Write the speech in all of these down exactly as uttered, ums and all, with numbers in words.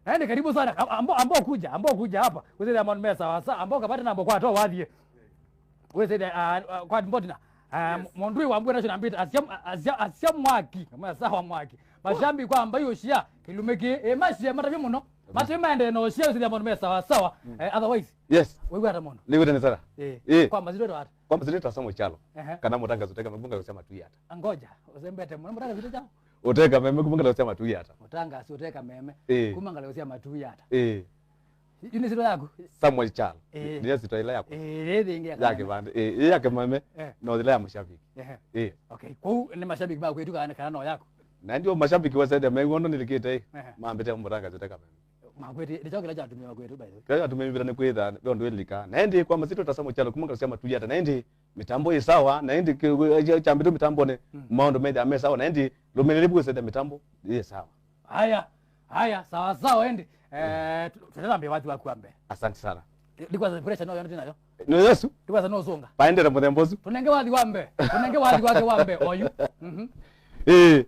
Yaani, karibu sana. Am-, ambao, ambao kuja, ambao kuja hapa. Wĩsĩthĩa maũndũ me sawa sawa. Ambao kapate namba kwa toa wathie. Wĩsĩthĩa, ah, ah, kwa mbotina. Ah, yes. Mũndũ wa Mbwe National Beat, asya, asya, asya mwaki. Kama sawa mwaki. Mashambi kwa ambai ushia, kilumiki. Eh, mashia, matavyo mũno. Mati maende no shia, wĩsĩthĩa maũndũ me sawa sawa. Mm. Eh, otherwise. Yes. Wewe hata mũno. Nĩwĩte nĩ sara. Eh. Eh. Kwa mazito ndo hata. Kwa mazito tasamo chalo. Ehe. Kana mũtangazo teka mbunga kusema tu yata. Ngoja, usembete mũno, mũtangazo chalo. Ũteka meme kuma ngalĩko sya Matui ata. Mũtangasi ũteka meme. Ĩĩ. Kuma ngalĩko sya Matui ata. Ĩĩ. Yu nĩ syĩtwa yaku? Samuel Chalo. Ĩĩ. Nĩ syĩtwa ĩla yakwa. Ĩĩ, ĩĩ, ĩngĩ ya ya kĩvandĩ. Ĩĩ, ĩĩ ya kĩmeme. Eh. No ĩla ya mashabiki. Ehe. Ĩĩ. Okay, kwoou nĩ mashabiki ma kwĩtu kana, kana no yaku? Na ndio mashabiki wa Saida me wono nilikite. Ehe. Mambete mũtangasi ũteka meme. Makwĩtĩ, nĩ kyaũ kĩla kyatumiwa kwĩtu, by the way? Kĩla kyatumiwa nĩ kwĩtha ve ũndũ ĩlika. Na ĩndĩ kwa masito tasamo chalo kuma ngalĩko sya Matui ata. Na ĩndĩ mĩtambo ĩ sawa, na ĩndĩ kĩ-, kĩ-, kyambĩtwe mĩtambonĩ, mm, maũndũ methĩa me sawa, na ĩndĩ lũmĩlĩlĩ bwĩsĩte mĩtambo ĩ sawa. Haya, haya, sawa sawa, ĩndĩ. Eh, tu-, tũtetambĩa wathi waku wa mbee. Asante sana. Ndikwaza pressure no yona tinayo. No Yesu? Ndikwaza no ũsũnga. Paendere mũthemba ũsu. Tũnenge wathi wa mbee. Tũnenge wathi wake wa mbee oyu. Mhm. Eh.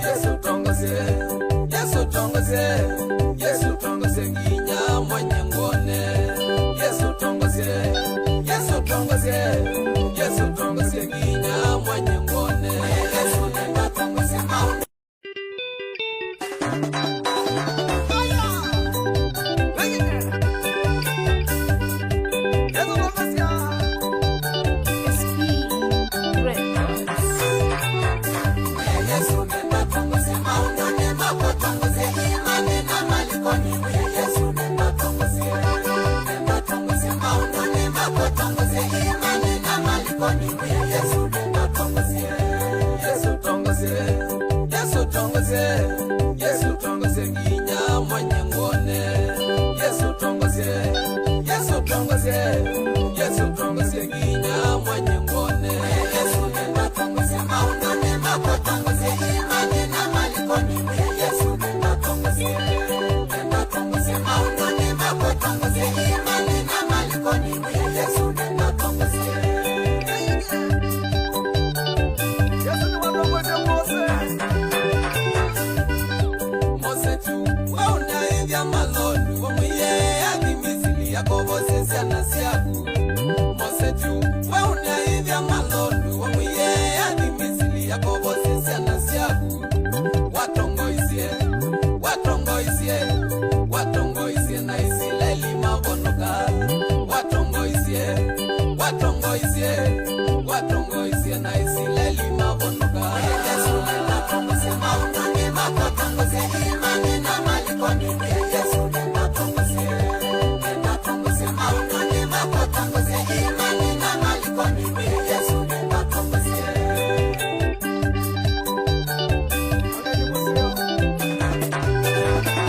Yesu tongoze, Yesu tongoze, Yesu tongoze nginya mwenye ngone. Yesu tongoze, Yesu tongoze, Yesu tongoze nginya mwenye ngone. Yesu nenda tongoze maono. Yesu tongoze, Yesu tongoze, Yesu tongoze nginya mwenye ngone. Yesu tongoze, Yesu tongoze, Yesu tongoze nginya mwenye ngone. Yesu nenda tongoze maũndũnĩ makwa, tongoze imani na malikoni. Yesu nenda tongoze, nenda tongoze maũndũnĩ makwa, tongoze imani na malikoni. Yesu nenda tongoze. Mose tu, we ũnaĩthya malondu, ũmwĩe athi Misili akovosye syana syaku. Mose tu, we ũnaĩthya malondu, ũmwĩe athi Misili akovosye syana syaku. Watongoisye, watongoisye, watongoisye na Isilaeli mavonoka. Watongoisye, watongoisye, watongoisye na Isilaeli mavonoka. Yesu nenda tongoze maũndũnĩ makwa, tongoze imani na malikoni. Yesu nenda tongoze, nenda tongoze maũndũnĩ makwa, tongoze imani na malikoni. Yesu nenda tongoze.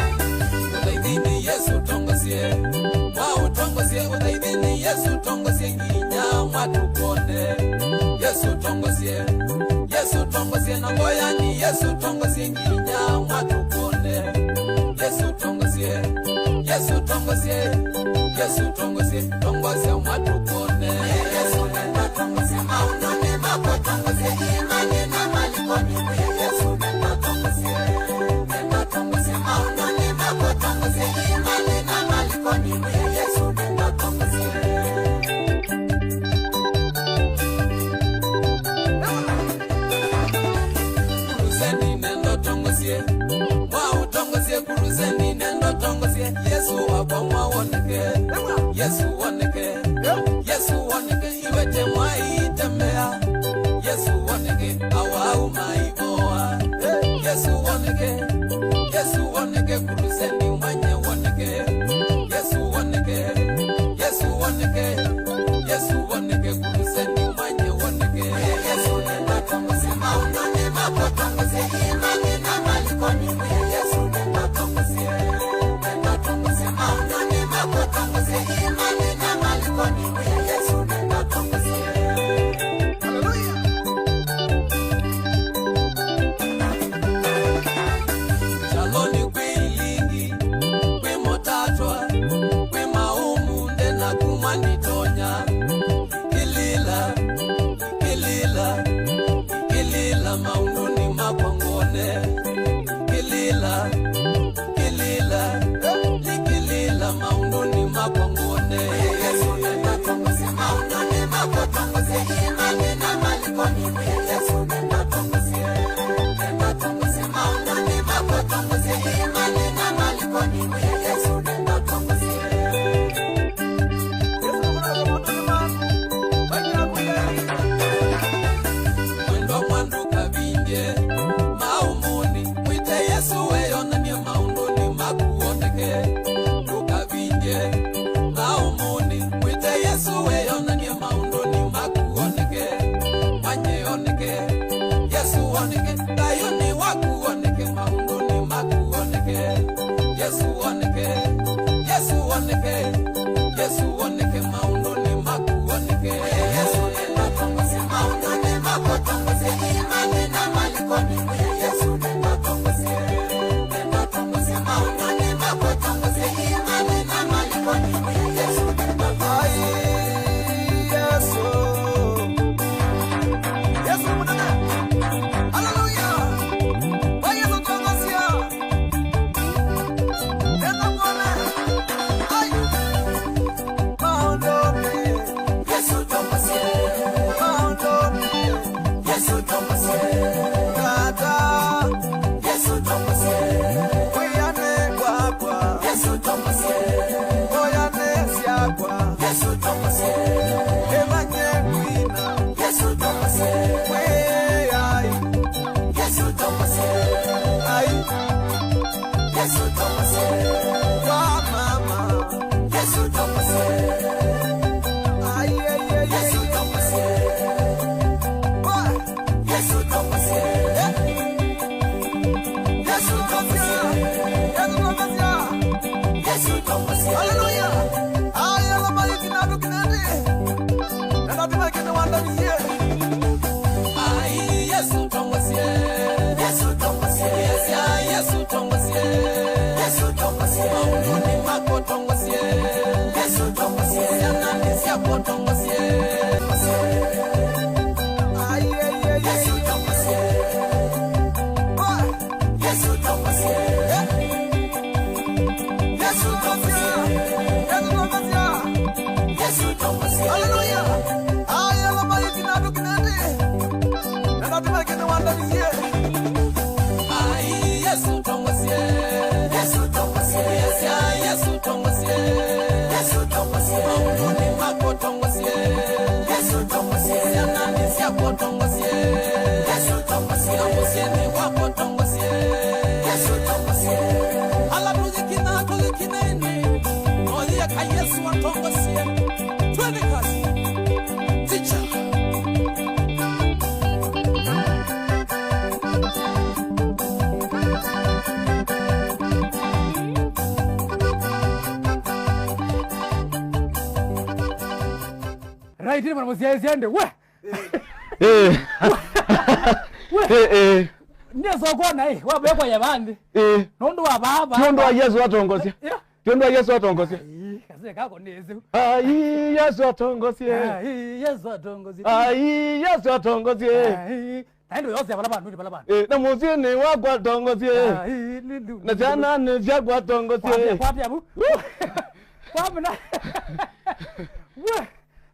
Ũthaithinĩ Yesu tongozie, mwa ũtongozie, ũthaithinĩ Yesu tongozie nginya mwa tũkwone. Yesu tongozie, Yesu tongozie, na mboyani Yesu tongozie nginya mwa tũkwone. Yesu tongozie, Yesu tongozie, Yesu tongozie, tongozie mwa tũkwone. Yesu nenda tongozie maũndũnĩ makwa, tongozie imani na malikoni. Yesu nenda tongozie, nenda tongozie maũndũnĩ makwa, tongozie imani na malikoni. Yesu nenda tongozie. Kuruseni nenda tongozie, mwa ũtongozie, kuruseni nenda tongozie, Yesu wakwa mwa woneke, Yesu woneke, Yesu woneke, iwete mwa itembea, Yesu woneke, awau maivoa, Yesu woneke, Yesu woneke, kuruseni mwenye woneke, Yesu woneke, Yesu woneke, Yesu woneke, kuruseni mwenye woneke. Yesu nenda tongozie maũndũnĩ makwa, tongozie imani na malikoni. Yesu nenda tongozie, nenda tongozie maũndũnĩ makwa, tongozie Yesu woneke, Yesu woneke, Yesu woneke maũndũnĩ maku woneke. Yesu nĩnatongosye maũndũnĩ makwa, tongosye imani na malikoni. Yesu nĩnatongosye, nĩnatongosye maũndũnĩ makwa, tongosye imani na malikoni. Yesu nĩnatongosye. Ai, Yesu. Yesu nĩ mũnene. Haleluya. Kwa Yesu tongosya. Yesu tongosie. Ai. Yesu tongosie. Kwa mama. Yesu tongosie. Ai, ai, ai, ai. Yesu tongosie. Kwa. Yesu tongosie. Eh. Yesu tongosie. Yesu tongosie. Yesu tongosie. Haleluya. Ai, ala maiki na ndukinende. Na natima kene wanda niye. Ai, Yesu tongosie. Yesu tongosie. Yes, ya, Yesu tongosie. Yesu tongosie. Maũndũnĩ makwa tongosie. Yesu tongosie. Syananĩ syakwa tongosie. Ai, ai, ai, ai. Yesu tongosie. Oi. Yesu tongosie. Eh. Yesu tongosie. Yesu tongosie. Yesu tongosie. Haleluya. Aya, baba, yetu na tukinende. Na natima kene wanda niye. Ai, Yesu tongosie. Yesu tongosie. Yes, ya, Yesu tongosie. Yesu tongosie. Maũndũnĩ makwa tongosie. Yesu tongosie. Syananĩ syakwa tongosie. Yesu tongosie. Na mũsyĩnĩ wakwa tongosie. Yesu tongosie. Ala tũyĩkina, tũyĩkinaini. Noyĩeka Yesu atongosie. Twende kazi. Teacher. Right, nĩ mwana mũsyaĩĩsya ndĩ, we! Eh. We! Eh, eh. Nĩsokona, eh, wambekwa ya vanthi. Eh. Nũndũ wa baba. Nũndũ wa Yesu atongosya. Yeah. Nũndũ wa Yesu atongosya. Ii, kasee kako nĩ ĩsu. Ai, Yesu atongosye. Ai, Yesu atongosye. Ai, Yesu atongosye. Ai, na ĩndĩ yose vala vandu, vala vandu. Eh, na mũsyĩnĩ wakwa atongosye. Ai, lilu. Na syananĩ syakwa atongosye. Kwambia, kwambia vu. Woo! Kwamina. We,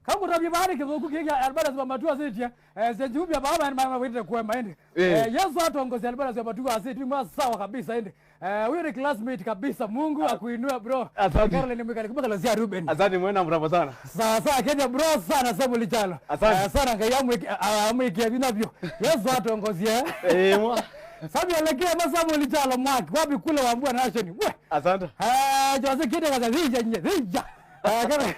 kangũtavye vaa nĩ kĩthũku kĩĩ kya Albertus Matua asĩtye. Eh, sya Juvia vaa, vaa, vaa, vaa, vaa, kuema ĩndĩ. Eh. Eh, Yesu atongosye Albertus Matua asĩtye, mwa sawa kabisa ĩndĩ. Eh, huyo ni classmate kabisa. Mungu akuinue, bro. Asante. Caroline Mwikali, kumbuka Lazia Ruben. Asante, mwena mrembo sana. Sawa sawa, Kenya, bro, sana, Samuel Chalo. Asante. Eh, sana, Ngai amwike, a-, amwike vinavyo. Yesu atongosye. Eh, mwa. Samuel Kema, Samuel Chalo, Mwaki. Wapi kule wa Mbua Nation? We. Asante. Eh, Jose Kide kaza, zija, nye, zija. Eh, kama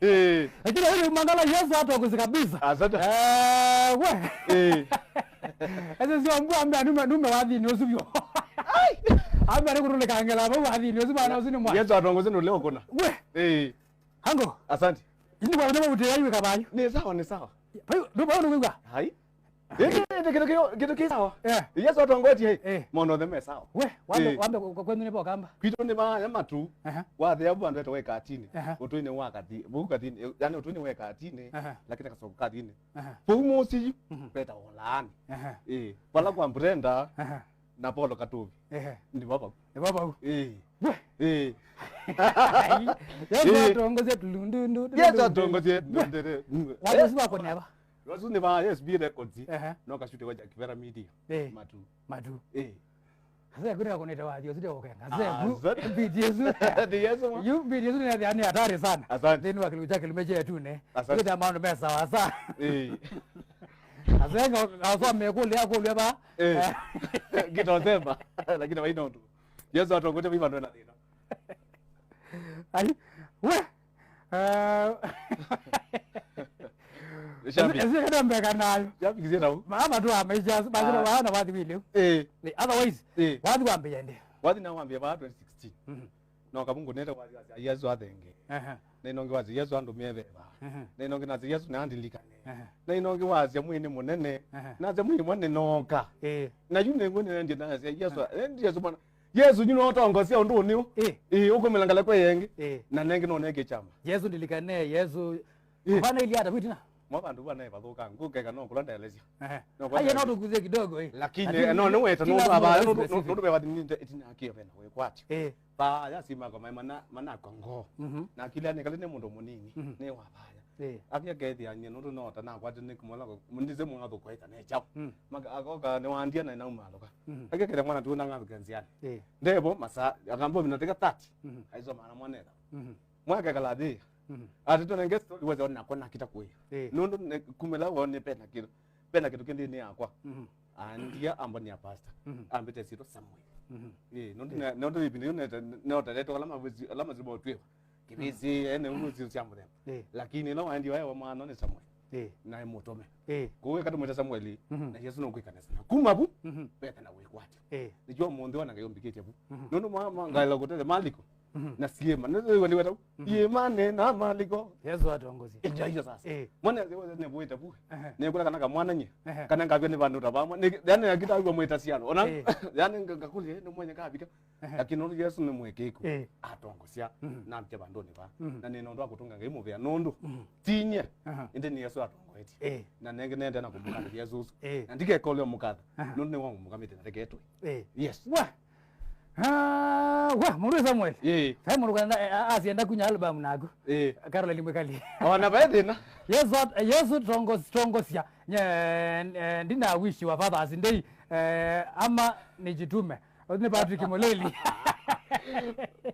Eh. Lakini huyu mangala Yesu atongosye kabisa. Asante. Eh, we. Eh. Ese sio mbu ambe nume, nume wathi ni usu vyo. Ai. Ambe ari kurule kangela ba wathi ni usu bana usu ni mwa. Yesu atongosye ndo leo kuna. We. Eh. Hango. Asante. Ini kwa ndio uteya iwe kabayo. Ni sawa, ni sawa. Bayo, ndo bayo ndo kwa. Hai. Ĩndĩ, ĩndĩ, kĩndũ kĩ, kĩndũ kĩ sawa. Eh. Yesu atongotie, eh, maũndũ othe me sawa. We, wambe, eh, wambe kwa, kwenyu nĩ Bokamba? Kwitũ nĩ ma, ya Matu, aha, wathĩa bu andũ etagwo Ekatinĩ. Aha. Ũtũinĩ wa Kathi-, bu Kathini, yani ũtũinĩ wa Ekatinĩ, aha, lakini kasoko Kathini. Aha. Vau mũsyĩ yu, mhm, vetawa Laani. Aha. Eh, vala kwa Brenda, aha, na Paulo Katuvi. Ehe. Nĩ vavau. Nĩ vavau. Eh. We. Eh. Yesu, eh, atongoze tulundundu. Yesu atongoze ndendere. Watu si wako neva? Wasu nĩ va S B Records. Ehe. No kashute wa Jack Vera Media. Eh. Matu. Matu. Eh. Ase kuna kunete wa dio sile okenga. Ase, ah, bu, asante. Beat Yesu. Ni Yesu, ma. Yu beat Yesu ni, ni hatari sana. Asante. Ndio wa kilu chake limeje tu ne. Asante. Ndio maana mesa wasa. Eh. Asenga asome kule ya kule ba. Eh. Eh. Ngitosema. Lakini vaina ũndũ. Yesu atongote viva ndo na thĩna. Ai, we. Eh. Shabiki. Ezi, ezi kada mbeka nayo. Shabiki zina u. Mama tu ameisha, basi, ah, wana wathi wile. Eh. Ni otherwise, eh, wathi wambe yende. Wathi na wambia vaa twenty sixteen. Mhm. No kavungu nete wathi wasya Yesu athenge. Aha. Na ino ngi wasya Yesu andumie veva. Aha. Na ino ngi nasya Yesu na andilikane. Aha. Na ino ngi wasya mwini munene. Aha. Nasya mwini mwa ninoka. Eh. Na yu nengwe nendie nasya Yesu, aha, endi Yesu mwana. Yesu yu no tongosia undu ni u. Eh. Eh, ukumela ngala kwa yengi. Eh. Na nengi no neke chama. Yesu ndilikane, Yesu. Eh. Bana ili hata vitina. Mwa vandu vana vathuka ngukeka no kula ndaelesya. Ehe. No kula. Aye no ndaelesya. Tukuze kidogo eh. Lakini, lakini no ni weta kila no mtu aba ana no specific. No be wathi ninde itina akio vena we kwati. Eh. Ba ya sima kwa mai mana mana kwa ngo. Mhm. Na kila ni kali ni mundu munini. Mhm. Ni wa baya. Eh. Avya gethi anye no no ta na kwati ni kumola ko mundize mwa ko ita ne chao. Mm. Maka akoka ni wandia na na umaloka. Mhm. Ake kile mwana tu na ngazo kenziani. Eh. Ndebo masa akambo mina teka thirty. Mhm. Aizo mana mwanela. Mhm. Mwaka kalathi. Mhm. Ati tuna nge story weza ona kona kita kwe. Eh. Nundu ne kumela wone pena kitu. Pena kitu kindi ni yakwa. Mhm. Andia amba ni a pastor. Mhm. Ambite sito Samuel. Mhm. Eh, nundu, eh, na nundu ipindi yone na ota leto alama wezi alama zibo twe. Kibisi ene uzi siambo. Eh. Lakini no andi wa mwana ni Samuel. Eh. Na mutume. Eh. Kuwe katumwita Samuel. Mhm. Na Yesu no kwikanesa. Kuma bu. Mhm. Peta na wikwati. Eh. Nijo munthi wana ngayo mbikitie bu. Mhm. Nundu mwa mwa ngaila kutele maliko. Mhm. Na siema nĩwĩw'a nĩweta. Mhm. Iĩmanĩ na maliko. Yesu atongosie. Ĩndĩ aiyo sasa. Eh. Mwana nĩwĩw'a nĩvũĩte vu. Ehe. Nĩkũla kana kamwana nye. Ehe. Kana ngavya nĩ vandũ ta vamwe. Nĩ yani akita agwa mwĩta siano. Ona eh, yani ngakũlye nĩ mwenye kavika. Ehe. Lakini nũndũ Yesu nĩ mwĩkĩku. Eh. Atongosia. Mhm. Na mke vandũ nĩ va. Mhm. Na nĩ nũndũ akũtunga ngai mũvea nũndũ. Mhm. Tinye. Aha. Ĩndĩ nĩ Yesu atongoetie. Eh. Na nenge nende na kũmũkana Yesu. Eh. Na ndikekole mũkatha. Aha. Nũndũ nĩ wa mũkamĩte na reketwe. Eh. Yes. Wa. Ah, wa, mũndũ Samuel. Ĩĩ. Samuel kana asienda kunya album naku. Ĩĩ. Caroline Mwikali. Ona vae thĩna. Yesu at- Yesu tongos tongosia. Nye eh, ndina wish wa Father's Day. Eh, ama nijitume. Ũyũ nĩ Patrick Muleli.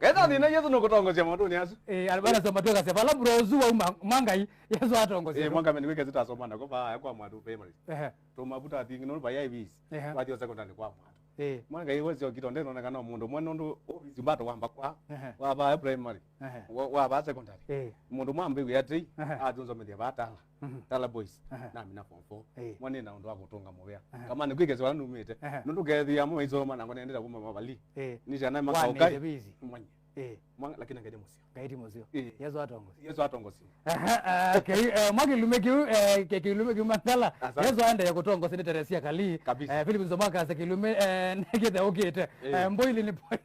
Kaitha thĩna Yesu nũkũtongosia maũndũnĩ asu. Eh, albana soma tuka se vala brozu wa uma mangai Yesu atongosia. Eh, mwaka meni wikezi tasoma nako va kwa mwatu primary. Ehe. Tumavuta thingi no va I Vs. Ehe. Wathi secondary kwa mwatu. Eh. Mwana ngai wezi okito ndeno na kana mũndũ mwana ũndũ ofisi mbato wamba kwa. Ehe. Wa ba primary. Ehe. Wa, wa ba secondary. Eh. Mũndũ mwambe wĩ atei. Ehe. Atunzomethia batala. Mhm. Tala boys. Ehe. Na mina form four. Eh. Mwana na ũndũ wa kũtũnga mũvea. Ehe. Kama nĩ kwikezi wala numĩte. Ehe. Nũndũ kethia mo isoma na ngone ndira kuma mavali. Eh. Ni jana maka ukai. Mwana. Eh. Mwana lakini ngende mũsio. Ngai ti mũsio. Eh. Yesu atongosi. Yesu atongosi. Aha, ah, okay, eh, mwa kĩlume kĩu, eh, kĩ- kĩlume kĩu matala. Asante. Yesu aendeea kũtongosi nĩ Teresia Kali. Kabisa. Eh, Philip Nzomaka asa kĩlume, eh, nĩkĩte ũkĩte. Eh. Eh, mboili ni point.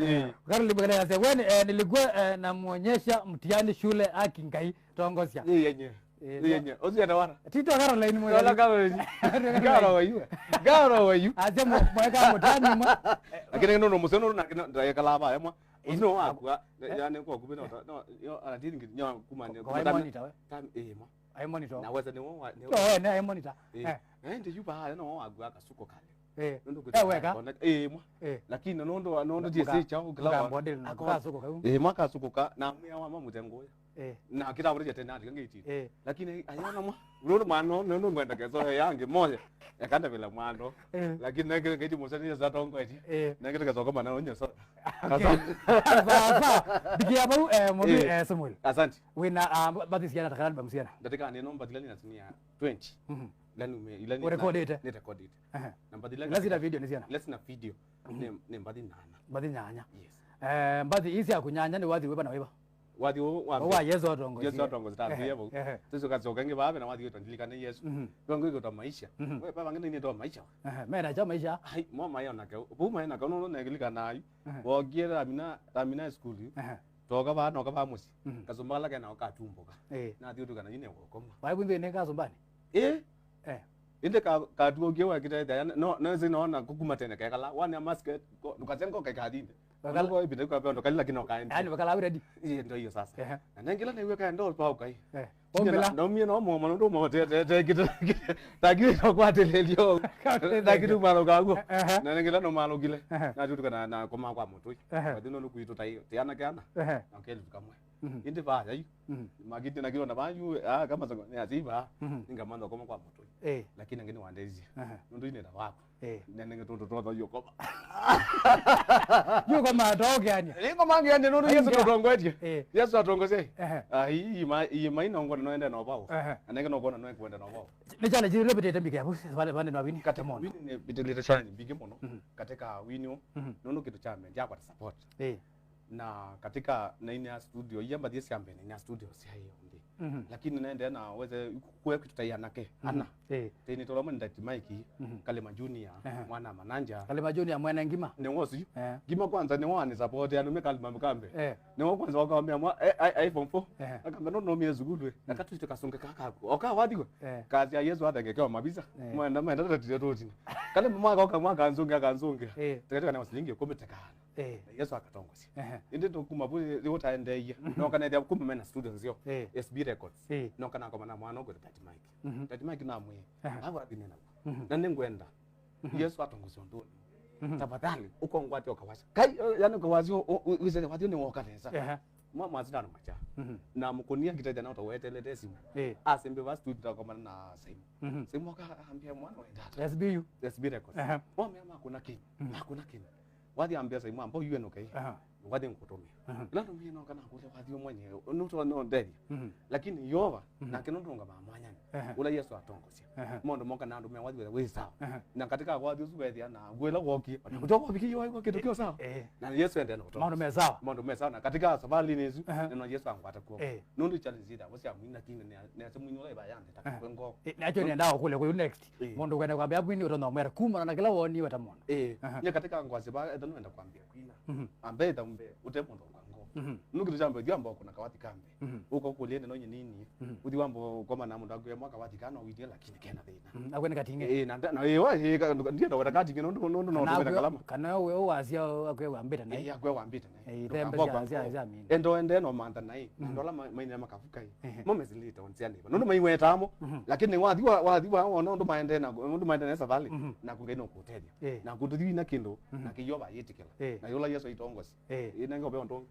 Eh. Karoli Mbagala yase, when, eh, nilikuwa, eh, namwonyesha mtihani shule aki ngai tongosia. Ĩĩ yenye. Eh, ĩĩ yenye. Ũcio enda wana. Tito Caroline mwe. Wala Caroline. Ngaro wa yu. Ngaro wa yu. Ase mwe mweka mutani mwe. Lakini no no museno na na ndayekala ba emwa. Usino wakwa. Yani kwa kubina no yo ana didn't get nyo kuma ne. Kwa monitor we. Tam eh mwa. Ai monitor. Na weza ni wa. Yo we ne ai monitor. Eh. Eh ndi yu ba no wakwa kasuko kale. Eh. Nundu eh weka. Eh mwa. Eh. Lakini nondo nondo je se chao kila wa. Akasuko kau. Eh mwa kasuko ka na mwa mwa mutengo. Eh. Na kĩtavũrĩtye tene andĩka ngĩitie. Eh. Lakini ayona mwa nũndũ mwana nũndũ ngwenda keso yange moya. Ekanda vila mwando. Eh. Lakini nake ngĩti mũsani ya satongo eti. Eh. Nake keso kama na onye so. Okay. Sawa sawa. Ndikia bau eh mũndũ eh Samuel. Asante. Wina ah, bathi siana takana ba musiana. Ndatika ni nomba dilani na tumia twenty. Mhm. Ilani ume ilani. Urecordete. Ni recordete. Aha. Na mbathi ilani. Lazima video ni siana. Lazima video. Mhm. Ni ni mbathi nana. Mbathi nyanya. Yes. Eh mbathi isi ya kunyanya ni wathi weba na weba. Wathi ũũ wa wa Yesu atongosie. Yesu atongosie ta thie vau. Ehe. Tusu kacoka ngi baba na wathi wetwa ndilikane Yesu. Mhm. Kwa ngi kutwa maisha. Mhm. We baba ngi ni to maisha. Ehe, mena cha maisha. Ai mwa mayo na ke. Bu mayo na ke no na ngilikana ayu. Ehe. Wogie tamina tamina school. Ehe. Toka ba no ka ba musi. Mhm. Kasumba la kena ka tumbuka. Eh. Na thiu tukana ine gukoma. Bai bunde ne ka sumbani. Eh. Eh. Inde ka katuo gie wa kita ya no no zinaona kukuma tena kekala. Wana mask ko ndukazengo kekathinde. Wakala- Nduko ibinde kwa pendo kali lakini okaende. Yaani wakala already. Iye ndio hiyo sasa. Ehe. Na nengila na iwe kaenda pa ukai. Eh. Ombela. Na umie no mo mo ndo mo te te te kita. Takiri no kwa telelio. Takiri maro kago. Ehe. Na nengila no maro gile. Ehe. Na tutuka na na koma kwa mutui. Ehe. Kwa dino nukuito tai tiana kiana. Ehe. Na keli tukamwe. Mhm. Indi ba yayu. Mhm. Magiti na kilo na ba yu ah kama sango ne aziba. Mhm. Ninga mando koma kwa mutui. Eh. Lakini ngini wandezi. Ehe. Ndo ine na wako. Eh. Nene ngeto tũtonya yokoma. Yokoma tokeania. Nĩ ngoma ngeania nũndũ Yesu Aingia. Tũtongoetie. Eh. Yesu atongosie. Ehe. Ah, ii, ii ma-, ii maina ngona noende na ũvao. Ehe. Anenge no ngona noende na ũvao. Nĩ challenge ĩrĩa ĩvĩtĩte mbike yaku, vale, vale, na wini. Katika wini nĩ ĩvĩtĩte challenge mbingĩ mũno. Mhm. Katika wini, mhm, nũndũ kĩndũ kya mbee, ndiakwata support. Eh. Na katika, na ine ya studio, iya mbathie sya mbee, na ine ya studio sya iyo nthĩ. Mhm. Lakini naendea na wese, kwe kwitũ ta anake, mhm, ana. Eh. Tene tũla mwe ndati Mike, mhm, Kalema Junior, ehe, mwana mananja. Kalema Junior mwene ngima. Nĩ wosi. Eh. Ngima kwanza nĩ wani support, anu me Kalema Mkambe. Eh. Nĩ wo kwanza wakambia mwa, eh, ai, ai form four. Eh. Akamba no no mie zugulwe. Mm. Akatuite kasonge kaka. Oka wathi we. Eh. Kazi ya Yesu athenge kwa mabisa. Eh. Mwana mwana tatire toti. Kale mwaka oka mwaka nzonge akanzonge. Eh. Tekateka na silingi kumi tekana. Eh. Na Yesu akatongosia. Ehe. Ĩndĩ tũkuma vu, ĩ, ũtaendeeie. Mhm. No kana ĩthĩa kuma mena studio nzeo. Eh. S B Records. Eh. No kana ngoma na mwana ũkwĩtwa Daddy Mike. Mhm. Daddy Mike namwĩe. Ehe. Awa athine naku. Mhm. Na nĩngwenda. Mhm. Yesu atongosia ũndũ ũyũ. Mhm. Tafadhali, ũkongwate ũkawasya. Kai, eh, yani ũkawasya, ũ-, ũ-, wĩsĩte wathi nĩ woka nesa. Ehe. Mwa masindano macha. Mhm. Na mũkũnia kĩtete na ũtawetelete simu. Eh. Asembe va studio takomana na Simon. Mhm. Simon aka ambia mwana wa data. S B U. S B Records. Ehe. Mwa mea makuna kini. Mhm. Makuna kini. Wathi ambia Simon ambao U N okay. Aha. Wathi nkutumia. Aha. Ila ntumie no kana kule wathi mwenye. Nuto no ndeli. Mhm. Lakini Yova, mhm, na kino ndunga ma mwanyani. Aha. Ula Yesu atongosia. Aha. Mondo moka na ndume wathi wĩ sawa. Aha. Na katika wathi usu wethi na gwela woki. Mhm. Kutoka wiki yo iko kitu kio sawa. Eh. Na Yesu ende no kutoka. Mondo me sawa. Mondo me sawa. Na katika safari ni Yesu, aha, neno Yesu angwata kwa. Eh. Nundu challenge zida, wasi amwina kine ne, ne asemwini ula ibayande. Aha. Kwengo. Eh, nacho ni ndao kule kwa next. Eh. Mũndũ kwenda kwambia mwini ũtonya ũmwĩra kuma na kĩla woni weta mũndũ. Eh, aha, nye katika ngwasi ba etha nũenda kwambia kwina. Mhm. Ambe etha mbe ũte mũndũ kwa ngo. Mhm. Nũkĩtu chamba jamba kuna kawati kambe. Mhm. Uko kulie neno nyinini. Mhm. Uthi wambo koma na mũndũ akwĩa mwaka wati kana witie lakini kena thĩna. Mhm. Akwene katinge. Eh, na nda-, na eh wa eh ka ndiye ndo wata katinge no no no no kalama. Kana we wasia akwe wambita naye. Eh, akwe wambita naye. Eh, thembe cia cia mini. Endo ende no mantha naye. Mhm. Ndola maine makafukai. Ehe. Mo mesilite onsiani. Nũndũ maiwetamo. Mhm. Lakini wathi wa, wathi wa, wa, nũndũ maende na, nũndũ maende na safari. Mhm. Na kungai no kutethia. Eh. Na kututhi na kindu, mhm, na kiyo ba yitikela. Eh. Na yola Yesu aitongosi. Eh. Ina ngo be ondo.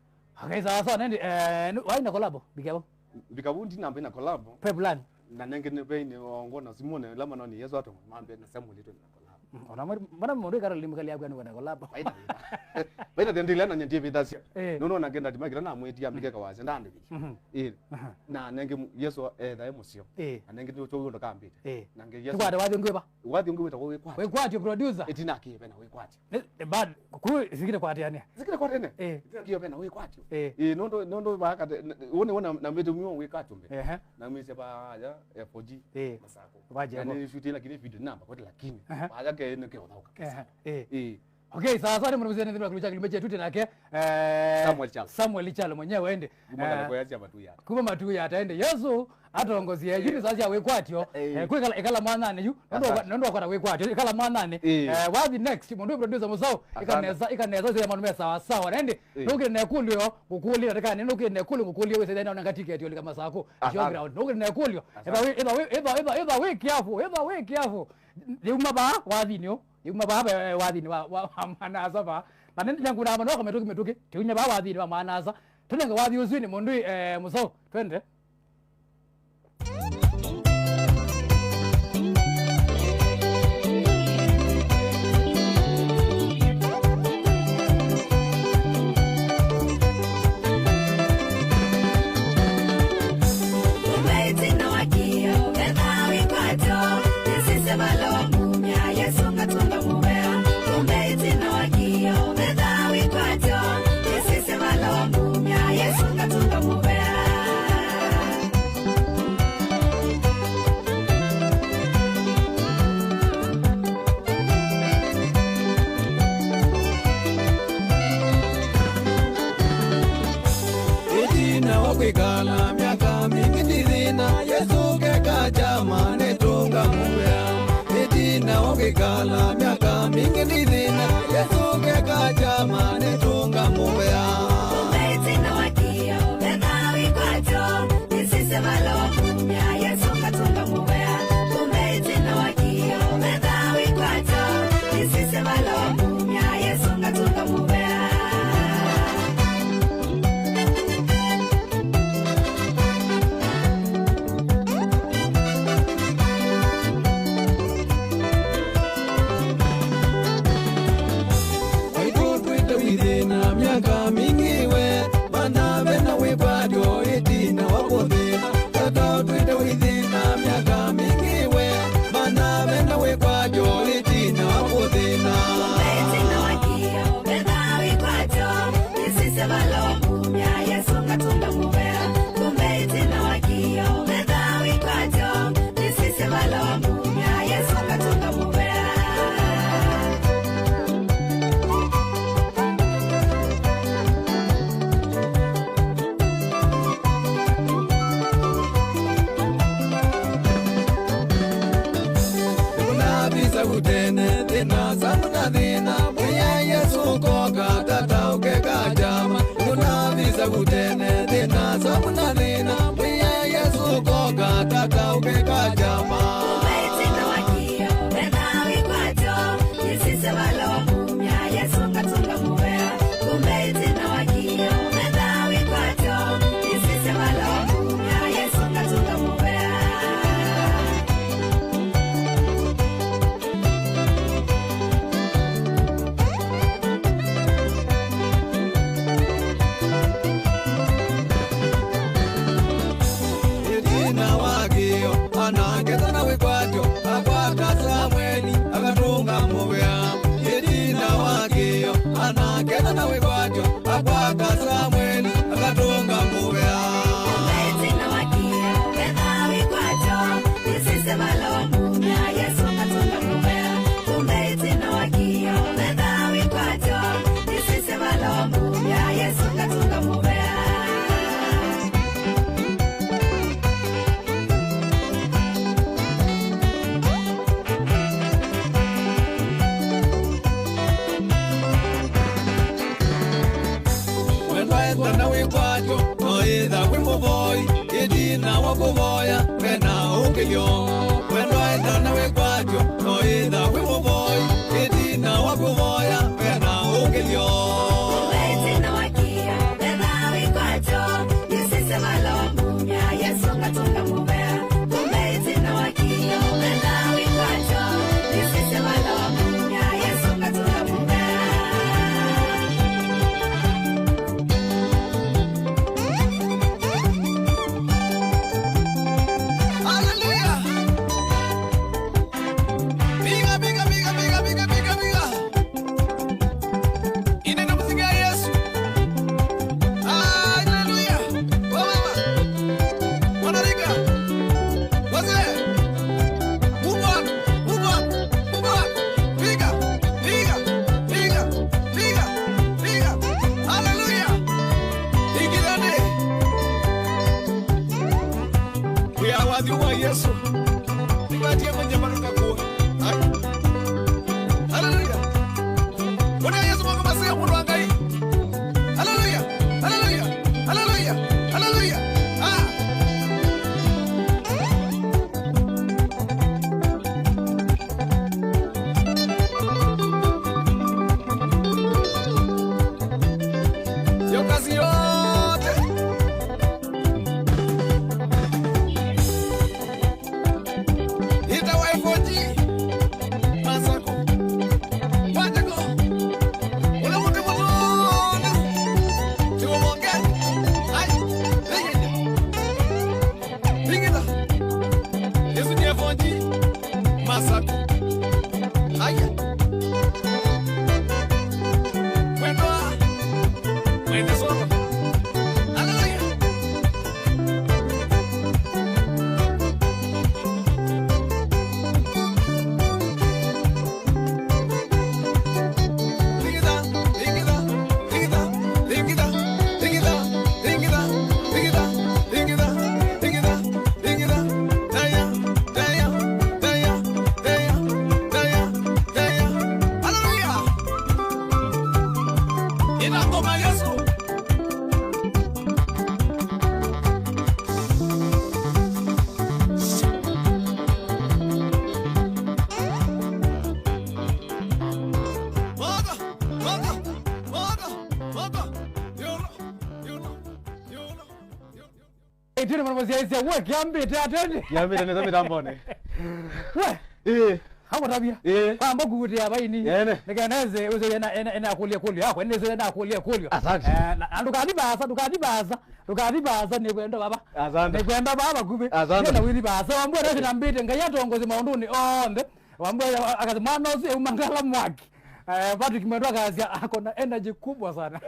Okay, sawa sawa, nende, eh, nu-, waina collabo, bigabo. Bigabo ndi namba ina collabo. Pe plan. Na nenge ne be ine ongo na Simone, lama no ni Yesu atongo, mambe na Samuel ito na collabo. Mm, ona mwe-, mbona mũndũ ikara limu kali yaku anu kwenda collab? Baina thĩna. Baina thĩna ndile na nyendie vita sia. Eh. Nũndũ ona ngenda ndima kila na mwĩtia mbike kawasya ndandĩkĩthya. Mhm. Eh. Aha. Na nenge mu-, Yesu ethae mũsio. Eh. Na nenge ndio choyo ndakambite. Eh. Na nge Yesu. Tukwate wathi ngwĩva? Wathi ngwĩva wĩkwatyo. Wĩkwatyo producer. Ĩtina kĩve na wĩkwatyo. Nĩ, nĩ bad, ku sikire kwatĩania. Sikire kwatene? Eh. Ĩtina kĩve na wĩkwatyo. Eh. Eh, nũndũ, nũndũ bakate, wone wona na mbetu mio wĩkwatyo mbe. Ehe. Na mwise ba ya F O G. Eh. Masako. Baje. Yani shoot lakini video namba kwa lakini. Aha. Baada ke ne ke uthauka. Ehe. Eh. Eh. Okay, sawa sawa, ni mwanamuziki ndio kulicha kilimbe chetu tena ke. Eh, Samuel Chalo. Samuel Chalo mwenyewe ende. Kuma kana kwa yasia matuya. Kuma matuya ataende. Yesu atongozie. Eh. Yuni sasa wĩkwatyo. Eh. Eh, kwikala ikala mwanane yu. Ndio ndio kwa wĩkwatyo. Ikala mwanane. Eh. Eh, wathi next mundu producer musao. Ikaneza ikaneza zile manu mesa sawa sawa. Ende. Eh. Nukire na kulio, kukulia katika nukire na kulio kukulia wewe sasa na ngati keti olika masako. Asante. Showground. Nukire na kulio. Asante. Eba we, eba we, eba, eba, eba we kiafu, eba we kiafu. Yuma ba wathi nio. Yuma ba, eh, wathi ni wa, wa, wa manasa ba. Na nende nyangu na mano kwa metoki metoki. Tiunya ba wathi ni wa manasa. Tunenge wathi uswini mundu, eh, musao. Twende. Ĩtina wa kwĩkala myaka mingĩ nĩ thĩna, Yesũ keka kyama nĩtũngamũvea. Ĩtina wa kwĩkala myaka mingĩ nĩ thĩna, Yesũ keka kyama nĩtũngamũvea. Kumbe ĩtina wa kĩo, vetha wĩkwatyo, nĩsisye vala wa kumya, Yesũ ngatũngamũvea. Kumbe ĩtina wa kĩo, vetha wĩkwatyo, nĩsisye vala wa kumya, Yesũ ngatũngamũvea. Mũna thĩna, wĩa Yesũ koka, tata ũkeka kyama. Kumbe ĩtina wa kĩo, metha wĩkwatyo, yĩsisya vala ũmumya, Yesũ ngatũnga mũvea. Kumbe ĩtina wa kĩo, metha wĩkwatyo, yĩsisya vala ũmumya, Yesũ ngatũnga mũvea. Ĩtina wa kĩo, anakethana wĩkwatyo, akwata Samweli, akatũnga mũvea. Ĩtina wa kĩo, anakethana wĩkwatyo, akwata Samweli, akatũnga mũvea. Kumbe ĩtina wa kĩo, metha wĩkwatyo, yĩsisya vala ũmumya, Yesũ ngatũnga mũvea. Kumbe ĩtina wa kĩo, metha wĩkwatyo, yĩsisya vala ũmumya, Yesũ ngatũnga mũvea. Wendwa ethana wĩkwatyo, no ĩtha wĩ mũvoi, ĩtina wa kũvoya, ve na ũkĩlyo. Wendwa ethana wĩkwatyo, no ĩtha wĩ mũvoi, ĩtina wa kũvoya, ve na ũkĩlyo. Kumbe ĩtina wa kĩo, metha wĩkwatyo, yĩsisya vala ũmumya, Yesũ ngatũnga mũvea. Kumbe ĩtina wa kĩo, metha wĩkwatyo, yĩsisya vala ũmumya, Yesũ ngatũnga mũvea. Hallelujah. Piga, piga, piga. Inena muziki ya Yesu. Hallelujah. Wamama. Wanarika. Wazee. Move on. Move on. Move on. Piga. Piga. Piga. Piga. Piga. Hallelujah. Ingilani. Wĩa wathi wa Yesũ. Nĩvatie manyama nĩkakua. Ai. Haleluya. Ona Yesũ moko maseo mũndũ wa Ngai. Haleluya. Haleluya. Haleluya. Haleluya. Ah. Yo kazi yote. Ĩtawa F O G. Masako. Wateko. Ũla mũtĩ mũthũnu. Tiwongea. Ai. Ĩngĩta. Ĩsu nĩ F O G. Masako. Aya. Mwendwa. Mwende solo. Haleluya. Haleluya. Ĩna ngoma Yesũ. Mother, mother, mother, mother. Yolo, yolo, yolo, yolo. Ĩtini mũno mũsyaĩĩsya, we, kĩambĩte ateni? Kĩambĩte nesa mĩtambonĩ. We. Ĩĩ. Amũtavya. Ĩĩ. Wamba kũutĩa vaini. Ene. Nĩkeneze, ũsyo ena, ena, ena akũlya ĩkũlyo yakwa, ene ũsyo ena akũlya ĩkũlyo. Asante. Eh, na, na ndũkathi vaasa, ndũkathi vaasa, ndũkathi vaasa, nĩkwenda vava. Asante. Nĩkwenda vava vakuvĩ. Asante. Nĩenda wĩthi vaasa. Wambua nasi nambĩte, Ngai atongoze maũndũnĩ onthe. Wambua, akasema, mwana ũsu euma ngala mwaki. Eh, Patrick Mwendwa akasya, ako na energy kubwa sana.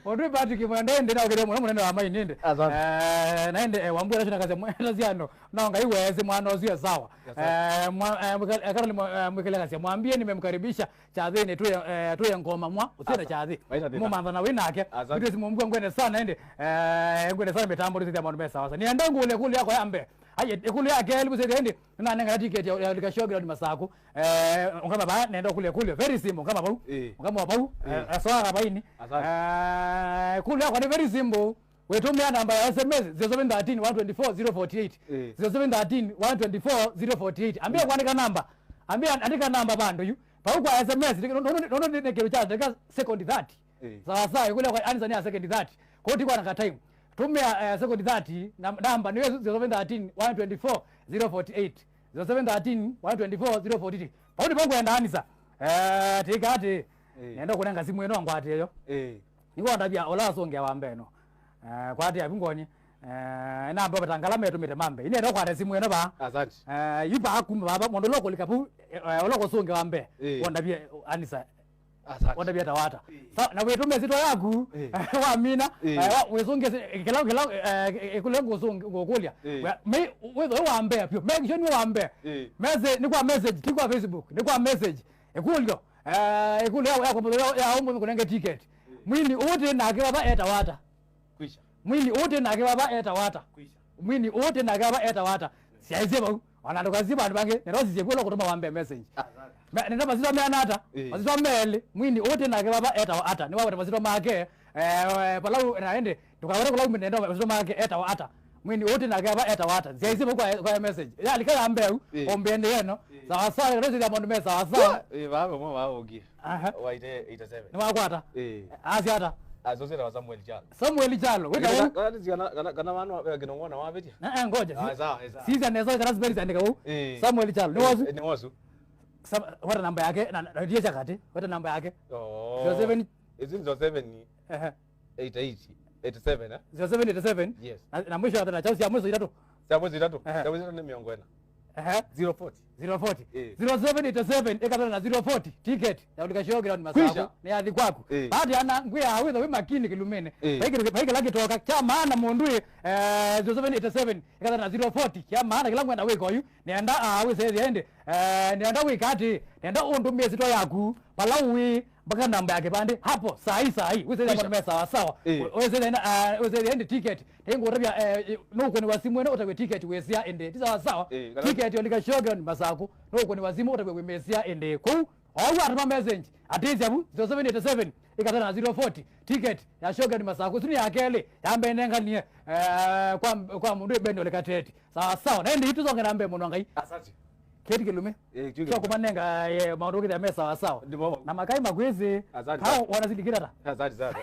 Ũndũ Patrick Mwendwa ĩndĩ naũkĩlya mũno mũnene wa maini ĩndĩ. Asante. Eh, na ĩndĩ, eh, Wambua nacio nakasya, mwenda syano, no Ngai wese mwana ũsu e sawa. Asante. Eh, mwa-, eh, mwĩkale-, eh, Caroline mwa-, eh, mwĩkĩle akasya, mwambie nimemkaribisha chathini, tuye, eh, tuye ngoma mwa, usiende chathi. Asante. Maisha thina. Mumantha na wĩ nake. Asante. Ndio simumbua ngwende sana ĩndĩ, eh, ngwende sana mitambo, ndio maũndũ me sawa sawa. Nienda ngule kule yako ya mbe. Aye, ikulu ya kelĩ, busete ĩndĩ, nĩnanenga tiketi ya, ya lika show ground Masaku. Eh, ungama ba, nenda kule kule. Very simple, ungama bau. Eh. Ungama wa bau. Eh. Eh, aswara baini. Asante. Eh, kule yako ni very simple. Wĩtũmĩa namba ya S M S, zero seven thirteen, one twenty-four, zero forty-eight. Eh. Zero seven thirteen, one twenty-four, zero forty-eight. Ambĩa kũandĩka namba. Ambĩa andĩka namba vandũ yu. Vau kwa S M S, nũndũ nĩ kĩndũ kya ndeka second thirty. Eh. Sawa sawa, ĩkũlya kwa answer nĩ ya second thirty. Kwa hiyo tikwananga time. Tũmĩa, eh, second thirty, na namba nĩ zero seven thirteen, one twenty-four, zero forty-eight. Zero seven thirteen, one twenty-four, zero forty-eight. Vau nĩvo ngwenda answer. Eh, tĩka atĩ, eh, nenda kũnenga simũ ĩno ngwatĩe yo. Eh. Nĩwondavya ũla wasũngĩa wa mbee no. Eh, kwatĩa vu ngoni. Eh, namba vatangala metũmĩte mambe. Ine ndo kwata simũ ĩno vaa. Asante. Eh, yu vaa kuma vaa, mũndũ ũla ũkũlika vu, eh, ũla ũkũsũngĩa wa mbee. Eh. Wondavye answer. Asante. Wondavye ta wata. Eh. Sa, na wĩtũmĩa syĩtwa yaku. Eh. Wamina. Eh. Eh, wa, wĩsũngĩa si, kĩla, kĩla, eh, kũlya ngũsũngĩa, ngũkũlya. Eh. Wĩa, me, wĩthwe wa mbee pyo. Make sure nĩ wa mbee. Eh. Message, nĩ kwa message, ti kwa Facebook. Nĩ kwa message. Ĩkũlyo. Eh, ĩkũlyo ya, ya, ya, ya ũmũnthĩ kũnenge ticket. Mwini ũũ twĩ nake vava etawa ata? Kwisha. Mwini ũũ twĩ nake vava etawa ata? Kwisha. Mwini ũũ twĩ nake vava etawa ata? Syaisye vau. Ona ndũkasisye vandũ vangĩ, nenda ũsisye kwĩla kũtũma wambe message. Ah, sawa. Me, nenda masitwa meana ata? Eh. Masitwa melĩ. Mwini ũũ twĩ nake vava etawa ata? Nĩwaweta masitwa make. Eh, palau na ende, ndũkaweta kũlau nenda masitwa make etawa ata? Mwini ũũ twĩ nake vava etawa ata? Syaisye vau kwa, kwa message. Yalika ya mbeu, eh, ombe ende yeno. Eh. Sawa sawa, ndio sisi maũndũ me sawa sawa. Eh, vaa vamwe vaa ũngĩ. Aha. Wa eighty, eighty-seven. Nĩwakwata? Eh. Asya ata? Asosera wa Samuel Chalo. Samuel Chalo, wĩta kana, ũũ? Kana, kana, kana, kana vano, eh, kĩnong'ona wavetia? Eh, eh, ngoja. Ah, sawa, eh, sawa. Sisi anaweza kana spells andika ũũ. Eh. Samuel Chalo, nĩ wasu? Eh, nĩ wasu. Sam-, weta namba yake, na, na, ndiye chakati, weta namba yake. Oh. Zero seven. Is it zero seven? Ehe. Eight eight, eight seven, eh? Zero seven eight seven. Yes. Na, na mwisho ya tena, chao cia mwisho itatu. Cia mwisho itatu. Ehe. Cia mwisho itatu nĩ mĩongo ĩna. Ehe. Zero forty. Zero forty. Eh. Zero seven eight seven, ĩkatana na zero forty. Ticket ya Ulika Showground Masaku. Kwisha. Nĩ yathi kwaku. Eh. Baada ya na ngwĩa wĩtha wĩ makini kĩlumene. Eh. Vai kĩla kĩtoka. Kya maana mũndũ ĩ, eh, zero seven eight seven, ĩkatana na zero forty. Kya maana kĩla ngwenda wĩka oyu. Nenda, ah, wĩsethia ĩndĩ. Eh, nenda wĩka atĩ. Nenda ũndũmie sitwa yaku. Pala ũĩ. Mpaka namba ya kĩvandĩ hapo, saa hii, saa hii. Wĩsĩthĩa maũndũ me sawa sawa. Eh. Wĩsĩthĩa na, ah, wĩsĩthĩa ĩndĩ ticket. Nĩngũtavya, eh, nũkũnĩwa simũ ĩno ũtavye ticket wĩsĩa ĩndĩ. Ti sawa sawa. Eh, kana ticket ya Ulika Showground Masaku. Nũkũnĩwa simũ ũtavye wĩmĩsĩa ĩndĩ. Kũu, oyu atũma message. Atĩsya vu, zero seven eight seven, ĩkatana na zero forty. Ticket ya Showground Masaku. Suni ya kelĩ, ya mbee nenganie, eh, kwa, kwa mũndũ Ben Ole Kateti. Sawa sawa. Na ĩndĩ itũsonge na mbee mũno Ngai. Asante. Kĩti kĩlũme. Eh, kĩu kĩlũme. Kyo kũmanenga, eh, maũndũ kĩthĩa me sawa sawa. Ndivyo. Na makai makwĩsĩ. Asante. Hao sana. Wanasilikira ta. Asante sana.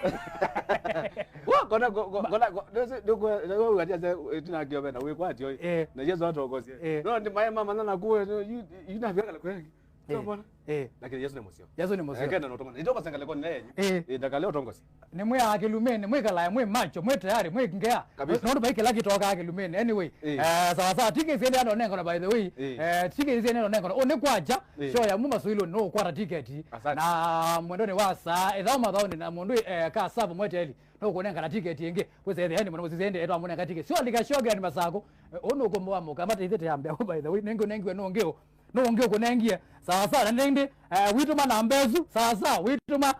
Wa, kona, ko-, ko-, kona, ko-, ndio, ndio, ndio, ndio, ndio, ndio, eh, tuna kio bena, we kwa tio. Eh. Na Yesu atokosie. Eh. No, ndi mae mama na kuwe, no, you, you na biaka la kwengi. Eh. Sio bwana. Eh. Lakini Yesu nĩ mũseo. Yesu nĩ mũseo. Ekenda no tũmana. Ndio kwa sangale kwa nene. Eh. Eh, ndakale ũtongosi. Nĩmwĩaa kĩlumĩnĩ, mwĩkalae mwĩ macho, mwĩ tayari, mwĩ ngea. Kabisa. Nũndũ vai kĩla kĩtokaa kĩlumĩnĩ. Anyway, eh, eh, sawa sawa, tickets ĩndĩ andũ nengana, by the way. Eh. Eh, tickets ĩndĩ andũ nengana. Ũnĩ kwacha, eh, show ya Muma Soilo nũkwata tiketi. Asante. Na mwendonĩ wa saa, ethao mathaoni na mũndũ, eh, ka savu mweteli. Nũkũnengana tiketi ĩngĩ. Kwĩsa ethĩa ĩndĩ mũno mũsisi ĩndĩ etwa mũnenga tiketi. Sio Ulika Showground Masaku. Eh, ũnũkũmboa mũka, mata ithĩte ya mbea, by the way. Nengĩ ũnengiwe nũngĩ ũ. Nũũ ũngĩ ũkũnengie? Sawa sawa, na nĩndĩ, eh, wĩtũma namba ĩsu, sawa sawa, wĩtũma,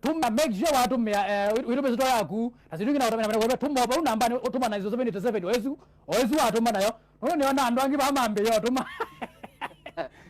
tũma, make sure watũmĩa, eh, wĩ-, wĩtũma ĩsyĩtwa yaku, na syĩndũ ingĩ na ũtũmĩa, na ũtũma vau namba, nĩ ũtũma na zero seven eight seven, o ĩsu, o ĩsu watũma nayo. Nũndũ nĩona andũ angĩ vaa mambĩĩa ũtũma.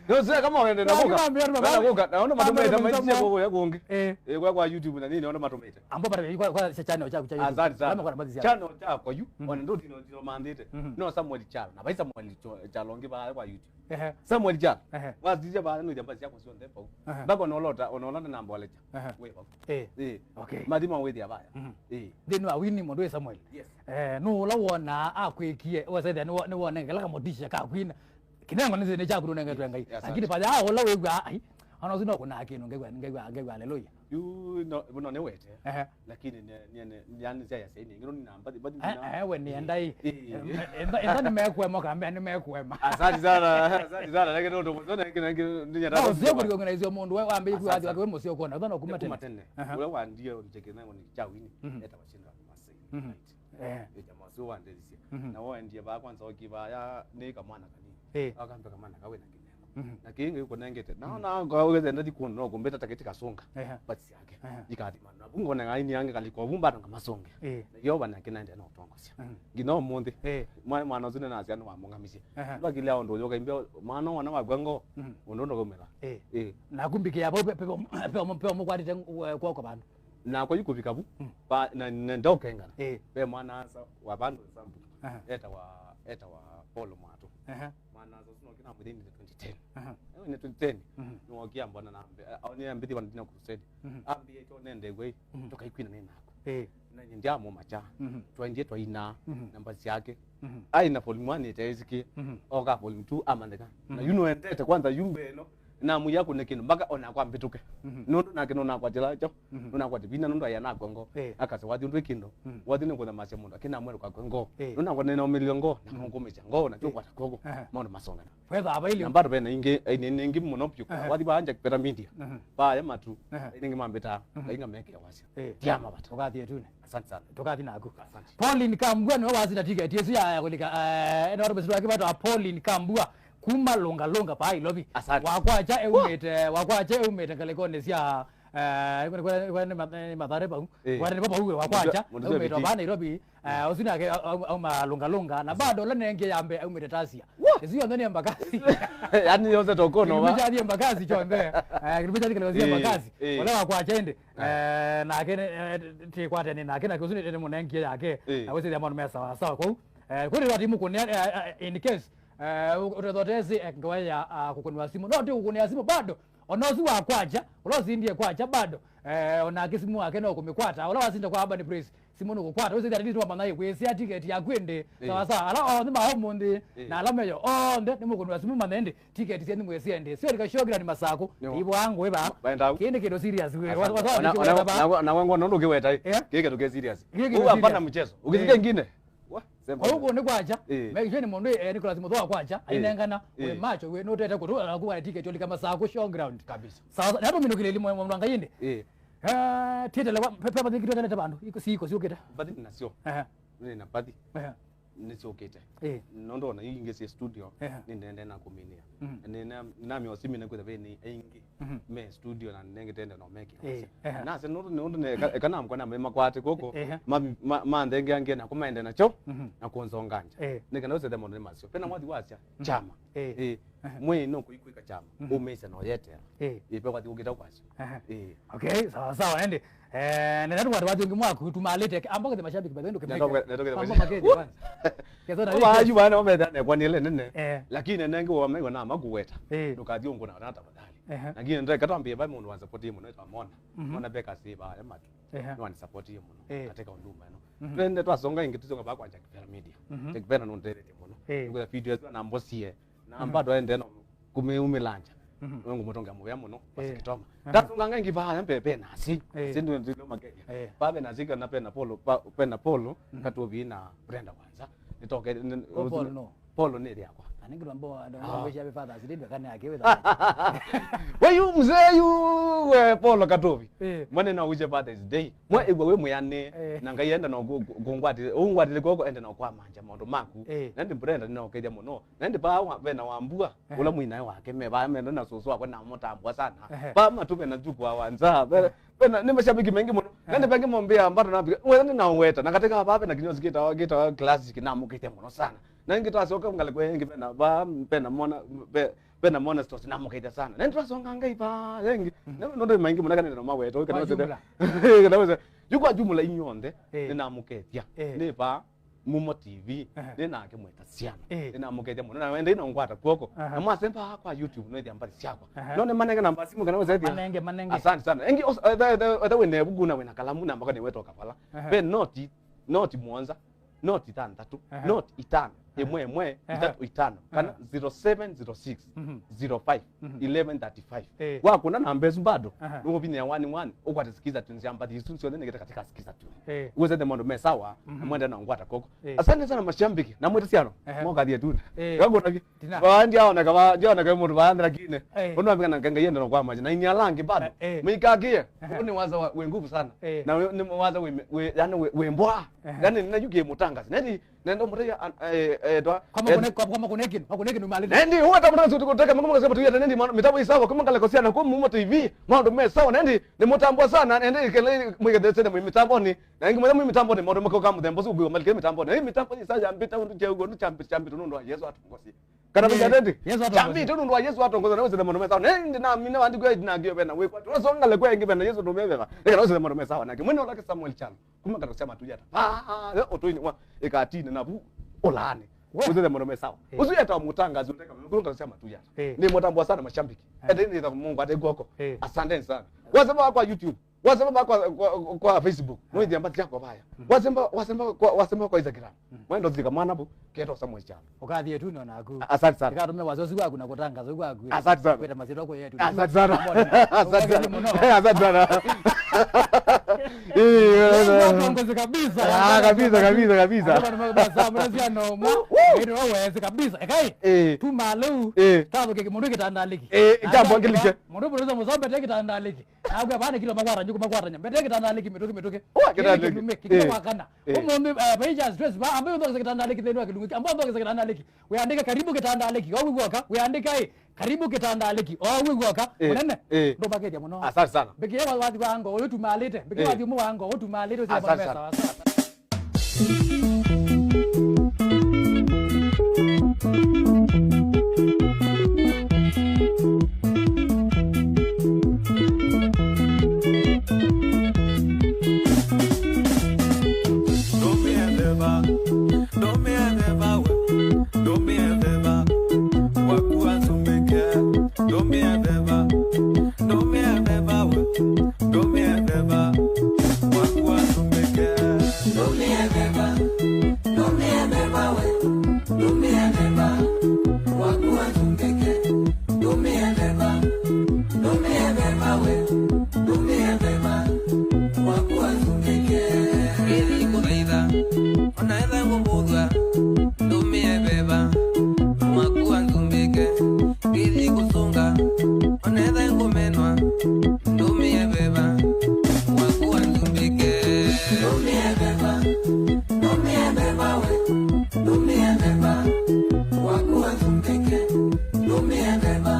Ndio sasa kama wende na kuka. Mambĩĩa ũtũma. Na kuka, naona matũmĩte maisha kwa kũngĩ. Eh. Eh, kwa, kwa YouTube na nini, naona matũmĩte. Ambo pata kwa, kwa channel chaku cha YouTube. Asante sana. Kama kwa namba cia. Channel chako yu, mhm, ona ndio ndio mandite. Mhm. No Samuel Chalo, na vai Samuel Cho-, Chalo ngĩ vaa kwa YouTube. Ehe. Samuel Chalo. Ehe. Wasisya vaa no jamba syakwa syonthe vau. Ehe. Mpaka unaolota, unaolota na mbolecha. Ehe. We vau. Eh. Eh. Okay. Mathima wĩthĩa vaya. Mhm. Eh. Nthĩnĩ wa wini mũndũ wĩ Samuel. Yes. Eh, nũ ũla wonaa akwĩkie, wesethĩa nĩ wo-, nĩ wonengela kamotisha ka kwina. Kĩnengo nĩ nĩ kyaku nũnengetwe Ngai. Yes, yes. Lakini paya ũla wĩw'a, ai, ona ũsu no kũnaa kĩndũ ngaiwa, ngaiwa, ngaiwa haleluya. Yu no, no nĩ wete. Ehe. Lakini nĩ, nĩ, nĩ, yani cia ya saini, ngiro ni namba, but eh, eh, we nĩ endai. Eh, eh. Enda, enda nĩ mekuema, kambe nĩ mekuema. Asante sana, asante sana. Lakini ndo ndo na kile kile ni ya. No, sio kwa organize mũndũ we wambe kwa wathi wake we mũsio kona. Ũthona kuma tene. Kuma tene. Aha. Ule wa ndio mcheke nango ni chawini. Mhm. Eta washinda masai. Mhm. Right. Eh. Eh, jamaa sio wa ndezi. Mhm. Na wao ndio ba kwanza wakiba ya ni kamwana kanini. Eh. Akambe kamwana kawe na kile. Mhm. Na kĩngĩ ũkũnengete. Na, mhm, ona ngawĩze ndathi kũndũ no kũmbĩta takĩti kasũnga. Ehe. But syake. Ehe. Ikathima. Na bungo na ngai ni ange kaliko bumba na masonge. Eh. Na Yeova nake naende na ũtongosya. Mhm. Ngina ũmũnthĩ. Eh. Mwa-, mwana ũsu nĩ nasya nĩ wamũng'amisye. Ehe. Ndwakile ũndũ ũyũ kaimbia mwana wana wakwa ngo. Mhm. Ũndũ ndo kumela. Eh. Eh. Na kumbikĩa vau pe, pe, pe, pe, pe mũkwatĩte, eh, kwoko vandũ. Nakwa yu kũvika vu, mm, va, na, na ndokengana. Eh. Ve mwana-a-asa wa vandũ Nzambu. Aha. Etawa, etawa Paul Mwatũ. Aha. Mwana-a-asa ũsu noke namwĩthĩe nĩ twenty ten. Aha. Ewe nĩ twenty ten. Mhm. Nĩwokie ambona na ambe-, aonire mbĩthi vandũ ndina crusade. Mhm. Ambie, "Kyo nende we, mhm, tũkaikwina nĩ naku." Eh. Na ndiamũmakya. Mhm. Twaendie twaina, mhm, na mbathi syake. Mhm. Aina volume one ĩteĩsĩkĩe. Mhm. Oka volume two amanyĩka. Na, mhm, yu nũendete kwanza yu mbee ĩno. Namwĩa kũne kĩndũ mpaka onakwa mbĩtũke. Mhm. Nũndũ nake nũnakwatĩla kyo. Mhm. Nũnakwatĩ vinya nũndũ aia nakwa ngoo. Eh. Akasya, "Wathi ũndũ ĩ kĩndũ. Mhm. Wathi nĩ kũthamasya mũndũ." Akĩ namwĩra kwakwa ngoo. Eh. Nũnakwa nĩnaũmĩlile ngoo, na, mhm, kũngũmĩsya ngoo, na, eh, kũkwata kw'oko. Aha. Maũndũ masongana. Kwetha availi. Na bado vena ingĩ, aini aingĩ mũno vyũ. Aha. Wathi vaa Jack Peter Media. Aha. Vaya matu. Aha. Aini aingĩ mambĩtaa. Mhm. Ainga meke wasya. Eh. Tiama vata. Ũkathi ĩtunĩ. Asante sana. Tũkathi naku. Asante. Pauline Kambua nĩwe wasinda tiketi ĩsu ya, ya kũlika, eh, ene watu mesiru wake vatwa Pauline Kambua kuma Lunga Lunga pa Nairobi. Asante. Wakwakya eumĩte, wakwakya eumĩte ngalĩkonĩ sya, eh, kwa, kwa, kwa, nĩ ma-, nĩ Mathare pau. Eh. Kwa nĩ papa uwe wakwakya, mũndũ, mũndũ eumĩte pa Nairobi, eh, ũsu nake au-, au-, auma Lunga Lunga. Na bado ũla nengĩ yambe aumĩte Tasia. What? Ĩsu yonthe nĩ Embakasi. Yaani yonthe tokono wa. Kĩndũ kya Embakasi kyonthe. Eh, kĩndũ kya kĩlĩko sya Embakasi. Eh. Ũla wakwakya ĩndĩ. Eh, nake nĩ, eh, tĩkwatene nake, nake ũsu nĩ, nĩ mũnengie yake. Eh. Na wĩsĩthĩa maũndũ me sawa sawa kũu. Eh, kwĩ rĩu ati mũkũnĩa, eh, eh, in case, eh, ũ-, ũtethotesi, eh, ngewa ya, ah, kũkũnĩwa simũ. No ti kũkũnĩa simũ bado. Ona ũsu wa kwakya, ũla ũsindie kwakya bado. Eh, ona kĩsimũ wake no kũmĩkwata. Ũla wasinda kwa Urban Praise, simũ nũkũkwata. Wĩsĩthĩa at least wamanya ĩ kwĩsĩa tiketi yaku ĩndĩ. Eh. Sawa sawa. Ala onthe ma ũmũnthĩ, eh, na ala meyo onthe, nĩ mũkũnĩwa simũ manya ĩndĩ. Tiketi syenyu mwĩsende. Sio lika showground Masaku. Nĩw'o. Ivo angu eba. Kĩĩ nĩ kĩndũ serious we. Asante. Wa, wa, wa, ona, ona, na, na, na wengwa nũndũ ũkĩweta ĩ. Eh? Kĩĩ kĩndũ kĩ serious. Kĩĩ kĩndũ serious. Ũu hapana mchezo. Ũkĩthika ingine. Wa, sema. Kwa hiyo nĩ kwacha. Eh. Make sure nĩ mũndũ, eh, Nicholas Muthoa kwacha. Eh. Ainengana. Eh. We macho we nũtete kũtũ, na kuwa tiketi ũlika Masaku showground. Kabisa. Sawa, na tũminũkĩlĩli mwe, mwe, mwe, mwe, mwe, eh, tietele wa, pe, pe, pe, pe, pe, pe, vandũ. Iko, si iko, si ũkĩte. Bathi nasyo. Aha. Nĩ na bathi. Aha. Nĩsyũkĩte. Eh. Nũndũ ona yu ingĩ syĩ studio, ehe, nĩndĩendee na kũminĩa. Mhm. Nĩna-, nĩnamĩosimine kwĩtha ve nĩ aingĩ, mhm, me studio na nengĩtende no mekĩe. Eh, wasya. Ehe. Nasya nũndũ, nũndũ ne-, eka, eka namkwa na me makwate kũkũ, ehe, ma, ma, manthengeange na kũmaende nakyo, mhm, na kũnzonganja. Eh. Nĩ kana ũsethe maũndũ nĩ masyo. Pena mwathi wasya, mhm, kyama. Eh. Eh. Ehe. Mwĩ no kũikwĩka kyama. Mhm. Ũmĩsya no yetera. Eh. Ĩpe wathi ũkĩta kwasyo. Ehe. Eh. Okay, sawa sawa, ende. Eh, nenda tũkwate wathi ũngĩ mwaku, tumalĩte, amba kethe mashabiki, by the way, ndũkĩmeke. Nenda tũkwate, nenda tũkwate. Amba mashabiki. Makete kwanza. Kethe na. Kwa ayu bana, wamethane kwa nile nene. Eh. Lakini nenge wamaiwa na makuweta. Eh. Ndũkathi ũngũna na tafadhali. Ehe. Lakini ndio katwambie ba mũndũ wa support mũno, etwa Mona. Mhm. Mona Beka si ba ya matu. Ehe. No support mũno. Eh. Katika huduma ĩno. Mhm. Twende twasonga ingĩ, tusonga ba kwa Jack Pera Media. Mhm. Jack Pera nũndethetie mũno. Eh. Nikuza video ĩsu na mbosie. Na, mhm, bado aende no kũmĩumĩlanja. Mhm. Nĩngũmũtũngĩa mũvea mũno, eh, Pastor Kitoma. Aha. Ndasũnganga ĩngĩ vaa mbee, pena asi. Eh. Asi ndio ndio makenya. Eh. Vaa pena asi kana pena Polo, pa, pena Polo, mhm, Katuvi na Brenda Wanza. Nitoke, n-, n-, oh, Paul no. Polo nĩ yakwa. Ani ngĩtwa mbo, ndo, ah, mbo cia Father's Day, ndo kana yake wetha. We yu mzee yu, we Polo Katuvi. Eh. Mwana no wije Father's Day. Mwa, eh, igwa we mwĩanĩe, eh, na Ngai enda no kũ-, kũ-, kũngwatĩle, ũngwatĩle kw'oko, enda no kwamanja maũndũ maku. Eh. Na ndi Brenda nĩnokethya mũno. Na ndi paa wa, vena Wambua, ehe, ũla mwĩnae wake, me paa menda na sũsũ wakwa na mũtambwa sana. Ehe. Paa matu vena Juku wa Wanza, ve-, ehe, vena, nĩ mashabiki maingĩ mũno. Na ndi, ehe, vengĩ mombĩa mbato na mbika, wetha nĩ na weta, na katika paa vena kinyozi kĩtawa, kĩtawa Classic na mũkĩte mũno sana. Na ingĩ twacoka ngalĩko ĩngĩ vena, paa vena Mona, ve-, vena Mona Stores na mũkĩte sana. Na ndi twasonga ngai paa, ĩngĩ. Mhm. Na nũndũ maingĩ mũno kana no maweta, kana kwa wetha. Jumla. Kana wetha. Yu kwa jumla inyuonthe, eh, nĩ na mũkethya. Eh. Nĩ paa Mumo T V, ehe, nĩ nake mweta syana. Eh. Nĩ namũkethya mũno. Na wende ino ngwata kw'oko. Aha. Na mwasemba kwa YouTube, no ithia mbali syakwa. Aha. No nĩ manenge namba simu kana ũsethia. Manenge, manenge. Asante sana. Engi os-, etha, etha, etha wĩ na ebuku na wĩ na kalamu na mbaka nĩ wetoka pala. Aha. Ve noti, noti mũonza, noti thanthatũ, aha, noti itano, aha, ĩmwe ĩmwe, aha, itatũ itano, kana, aha, zero seven zero six, mhm, zero five, mhm, eleven thirty-five. Eh. Wakũna namba ĩsu bado, aha, nũkũvinya one one, ũkwate Skiza Tunes ya mbathi isu syonthe nĩkĩte katika Skiza Tunes. Eh. Uweze the maũndũ me sawa, mhm, na mwende na ngwata kw'oko. Eh. Asante sana mashabiki, na mwete siano, ehe, mokathie tu. Eh. Gagũtaki. Tina. Ba, ndiaoneka ba, ndiaoneka mũndũ ba, lakini, eh, ũndũ ambika na Ngai enda no kwa maji, na ini alangi bado. Eh, eh. Mwikakie, ehe, ũnĩ waza wa, we nguvu sana. Eh. Na we, nĩ waza we, we, yani we, we mbwa. Ehe. Yani, na yukie mũtangazi. Nani, nenda mũteya, an-, eh, eh, twa, kwa makone, eh, kwa, kwa makone kinu, makone kinu mali. Nendi, huwa tamu nasu tukuteka, makuma kasema tuyata, nendi, ma-, mitambo isawa, kuma kala kosiana, kuma Mumo T V, maũndũ me sawa, nendi, nĩ mũtambwa sana, nendi, kele, mwigethesene, mwi mitamboni, na ingi mwetha mwi mitamboni, maũndũ makoka mũthemba ũsu, ũkwĩwa malikĩre mitamboni, na hii mitambo isawa ya mbita, ũndũ kya ũguo, nĩ chambi, chambi, tũnũndũ wa Yesu atũngosi. Kana eh, visa tete. Yesu atongoza. Chambi, tu nundu wa Yesu atongoza na wĩsĩle maũndũ me sawa. Ne, ndi na mina wandiko ya na ngio bena wĩkwa. Tunasonga le kwa ingi bena Yesu ndume beba. Nĩkana wĩsĩle maũndũ me sawa nake. Mwene ũla ke Samuel Chalo. Kuma kata kusema tu yata. Ah, ah, eh, otoini wa ikatini na bu. Olani. We. Wĩsĩle maũndũ me sawa. Eh. Usu yata mutangazi uteka. Kuma kata kusema tu yata. Eh. Ni mutambua sana mashabiki. Eh. Ende ni ta Mungu ate goko. Eh. Asanteni sana. Wasema kwa YouTube. Wasemba kwa, kwa, kwa Facebook, mwĩthĩa mbati yakwa vaya. Mm. Wasemba, wasemba kwa, wasemba kwa Instagram. Mm. Mwendo thika mwana bu, keto Samuel Chalo. Ũkathie tu no naku. Asante sana. Ikatume wazozi waku na kutangaza waku. Asante sana. Kweta masito kwa yetu. Asante sana. Asante sana. Asante sana. Eh, wewe. Watongozi kabisa. Ah, kabisa, kabisa, kabisa. Ndio maana samu na ziano mo. Ndio wewe kabisa. Ekai. Eh. Tuma leo. Eh. Tabo ke mundu kitandaliki. Eh, jambo ngilike. Mundu bora musombe te kitandaliki. Nakwĩa vaa nĩ kĩla makwatany'a kũmakwatany'a. Mbete kĩtandalĩki mĩtũkĩ mĩtũkĩ. Ũa kĩtandalĩki. Kĩla kĩlume, kĩla eh, wakana. Eh. Ũmũnthĩ, eh, vai just dress, va, ambe ũthokese kĩtandalĩki nthĩnĩ wa kĩlungu. Ambe ũthokese kĩtandalĩki. Wĩandĩke karibu kĩtandalĩki. O wĩ w'oka, wĩandĩka ĩ, karibu kĩtandalĩki. O wĩ w'oka, eh, mũnene. Eh. Ndũmakĩthya mũno. Asante sana. Mbĩkĩe wa-, wathi wa ngo, ũyũ tumalĩte. Mbĩkĩe eh, wathi ũmwe wa ngo, ũyũ tumalĩte, ũsĩ asante sana. Sawa, sawa. Ndũmĩe veva, ndũmĩe veva we, ndũmĩe veva, waku anzumbĩke, ndũmĩe veva, ndũmĩe veva we. Ndũmĩe veva, waku anzumbĩke. Ndũmĩe veva, ndũmĩe veva we. Ndũmĩe veva, waku anzumbĩke. Ndũmĩe veva, ndũmĩe veva we. Ndũmĩe veva, waku anzumbĩke. Ngĩthi kũthaitha, ona etha ngũmũthwa. Ndũmĩe veva, waku anzumbĩke. Ngĩthi kũsũnga, ona etha ngũmenwa. Ndũmĩe veva, waku anzumbĩke. Ndũmĩe veva, ndũmĩe veva we. Ndũmĩe veva, waku anzumbĩke. Ndũmĩe veva,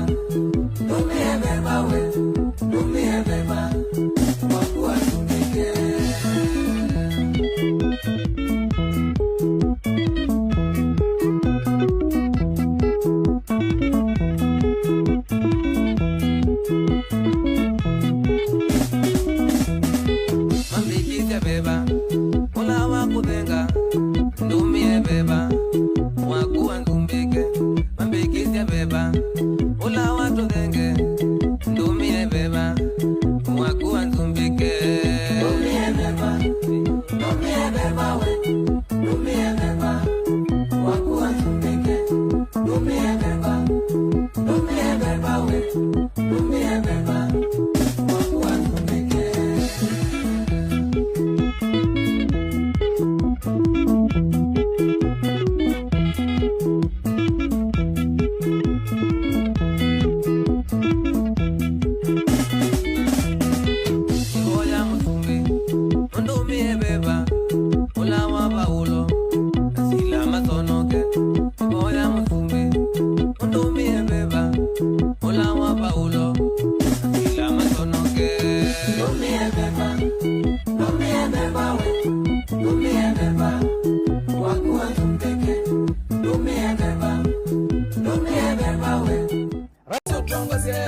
ndũmĩe veva we. Ndũmĩe veva, waku anzumbĩke. Mambĩkĩsya veva, ũla wa kũthenga, ndũmĩe veva, waku anzumbĩke. Mambĩkĩsya veva, ũla wa tũthenge, ndũmĩe veva, waku anzumbĩke. Ndũmĩe veva, ndũmĩe veva we, ndũmĩe veva, waku anzumbĩke. Ndũmĩe veva, ndũmĩe veva we, ndũmĩe veva, waku anzumbĩke. Ivoya mũsumbĩ, ũndũmĩe veva, ũla wa Vaulo na Sila masonoke. Ivoya mũsumbĩ, ũndũmĩe veva, ũla wa Vaulo na Sila masonoke. Ndũmĩe veva, ndũmĩe veva we, ndũmĩe veva, waku anzumbĩke. Ndũmĩe veva, ndũmĩe veva we. Yesu tongosie,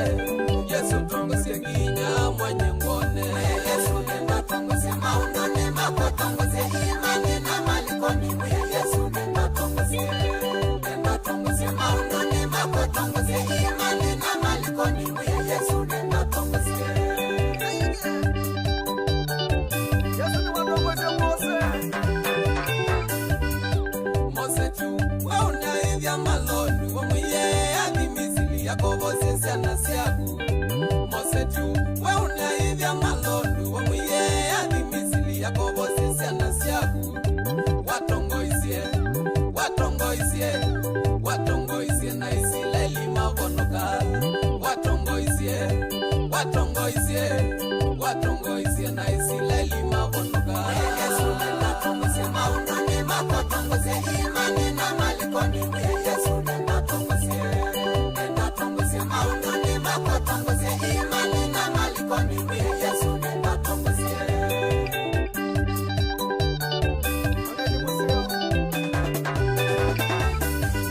Yesu tongosie nginya mwenye ngone. Yesu nenda tongosie maũndũnĩ makwa, tongosie imani na malikoni. Yesu nenda tongosie, nenda tongosie maũndũnĩ makwa, tongosie imani na malikoni. Yesu nenda tongosie. Yesu nĩwatongosie Mose. Mose tu, we ũnaĩthya malondu, ũmwĩe athi Misili akovosye syana syaku. Mose tu, we ũnaĩthya malondu, ũmwĩe athi Misili akovosye syana syaku. Watongoisye, watongoisye, watongoisye na Isilaeli mavonoka. Watongoisye, watongoisye, watongoisye na Isilaeli mavonoka. Yesu nenda tongosie maũndũnĩ makwa, tongosie imani na malikoni. Yesu nenda tongosie, nenda tongosie maũndũnĩ makwa, tongosie imani na malikoni. Yesu nenda tongosie.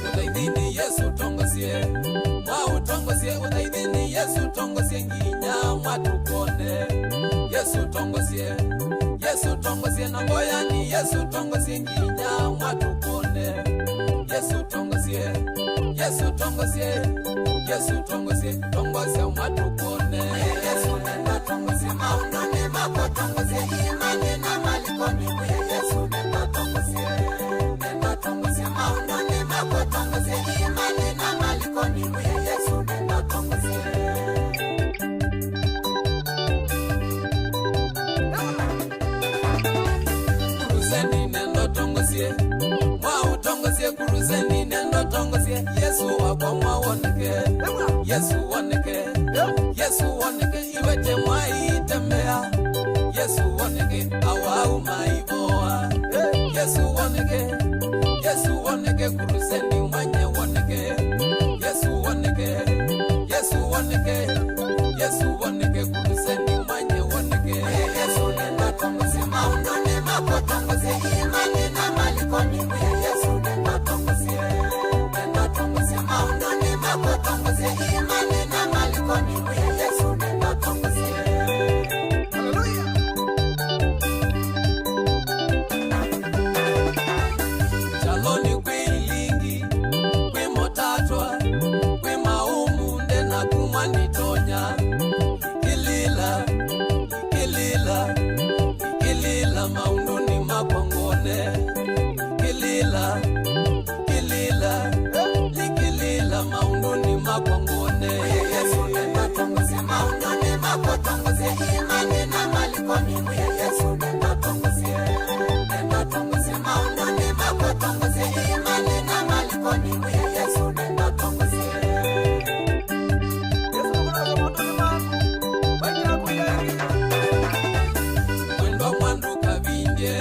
Mũthaithini Yesu Yesu tongosie na mboyani, Yesu tongosie nginya mwatukũne. Yesu tongosie, Yesu tongosie, Yesu tongosie, tongosia mwatukũne. Yesu nenda tongosie maũndũnĩ makwa, tongosie imani na malikoni. Yesu nenda tongosie, nenda tongosie maũndũnĩ makwa, tongosie imani na malikoni. Yesu nenda tongosie. Kuruseni nenda tongosie. Mwaũtongosie kuruseni nenda tongosie. Yesu wakwa mwawoneke. Yesu woneke. Yesu woneke. Iwete mwaitembea. Yesu woneke. Awau maivoa. Yesu woneke. Yesu woneke kuruseni mwanye woneke. Yesu woneke. Yesu woneke. Yesu woneke kuruseni mwanye woneke. Yesu nenda tongosie maũndũnĩ makwa, tongosie imani na malikoni. Yesu nenda tongosie. Nenda tongosie maũndũnĩ makwa, tongosie imani na malikoni. Yesu nenda tongosie. Hallelujah. Kyaloni kwĩ ilingi, kwĩ motatwa, kwĩ maũmunde na kumwa nitonya. Ikilila, ikilila, ikilila maũndũnĩ makwa ngone. Ikilila, ikilila, ikilila maũndũnĩ makwa ngone. Yesu nenda tongosie maũndũnĩ makwa, tongosie imani na malikoni. Yesu nenda tongosie, nenda tongosie maũndũnĩ makwa, tongosie imani na malikoni. Yesu nenda tongosie. Yesu nenda tongosie maũndũnĩ makwa. Mwendwa mwa ndũkavindye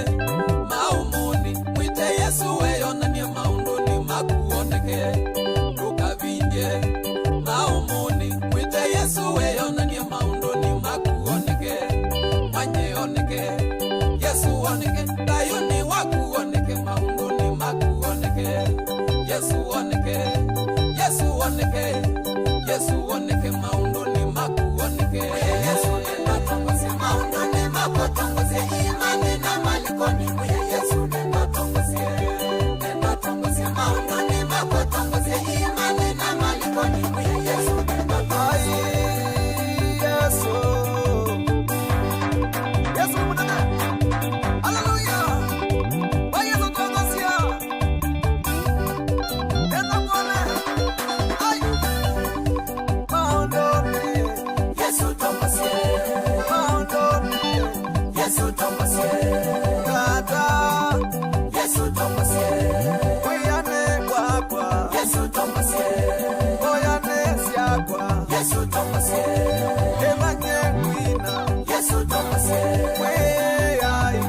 maũmũnĩ, mwĩte Yesu weyonanie maũndũnĩ maku woneke. Ndũkavindye maũmũnĩ, mwĩte Yesu weyonanie maũndũnĩ maku woneke. Mwanye oneke, Yesu woneke, thayũnĩ waku woneke, maũndũnĩ maku woneke. Yesu woneke, Yesu woneke, Yesu woneke, maũndũnĩ maku woneke. Yesu nenda tongosie maũndũnĩ makwa, tongosie imani na malikoni. Yesu nenda tongosie, nenda tongosie maũndũnĩ makwa, tongosie imani na malikoni. Yesu nenda tongosie. Ai, Yesu. Yesu nĩ mũnene. Hallelujah. Wa Yesu tongosia. Nenda mwone. Ai. Maũndũnĩ. Yesu tongosie. Maũndũnĩ. Yesu tongosie. Tata. Yesu tongosie. Wĩanĩ wakwa. Yesu tongosie. Mboyanĩ syakwa. Yesu tongosie. Ĩmanye kwina. Yesu tongosie. Mwĩai.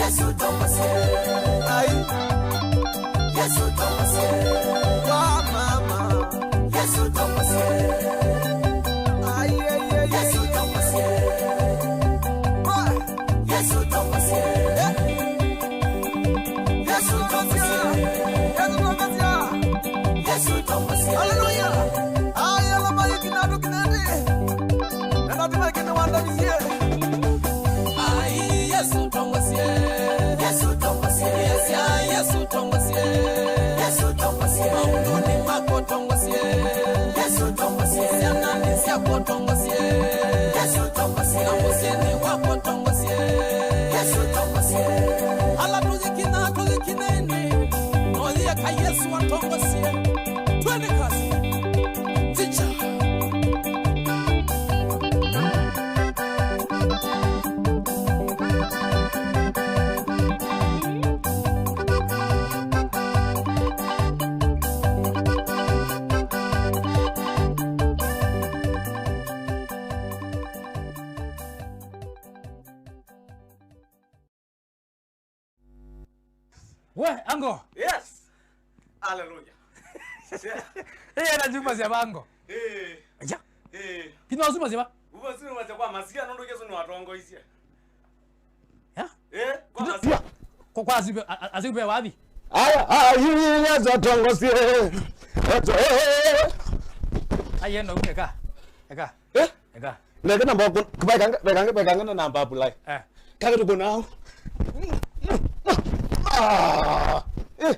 Yesu tongosie. Ai. Yesu tongosie. Wa mama. Yesu tongosie. Ai, ai, ai, Yesu tongosie. Wa. Yesu tongosie. Eh. Yesu tongosie. Yesu tongosie. Yesu tongosie. Hallelujah. Ai, ala maiki na ndukinende. Na natima kene wanda niye. Ai, Yesu tongosie. Yesu tongosie. Yes, ya, Yesu tongosie. Yesu tongosie. Maũndũnĩ makwa tongosie. Yesu tongosie. Syananĩ syakwa tongosie. Yesu tongosie. Na mũsyĩnĩ wakwa tongosie. Yesu tongosie. Ala tũyĩkina, tũyĩkineni. Noyĩeka Yesu atongosie. Twende kazi. Teacher. We, ango. Yes. Hallelujah. Ĩĩ, na nyumba sya bango. Eh. Ya. Eh. Kino suma sya ba. Uba sinu macha kwa masia nondo Yesu ni watongoisie. Ya. Eh, kwa masia. Kwa, kwa asibe, a-, a-, asibe wapi? Aya, ayi, Yesu atongosie. Yesu, eh, eh, eh. Aye, no, eka. Eka. Eh? Eka. Neke namba ku-, ku-, bekanga, bekanga, bekanga na namba apply. Eh. Kake tuko nao. Ah. Eh.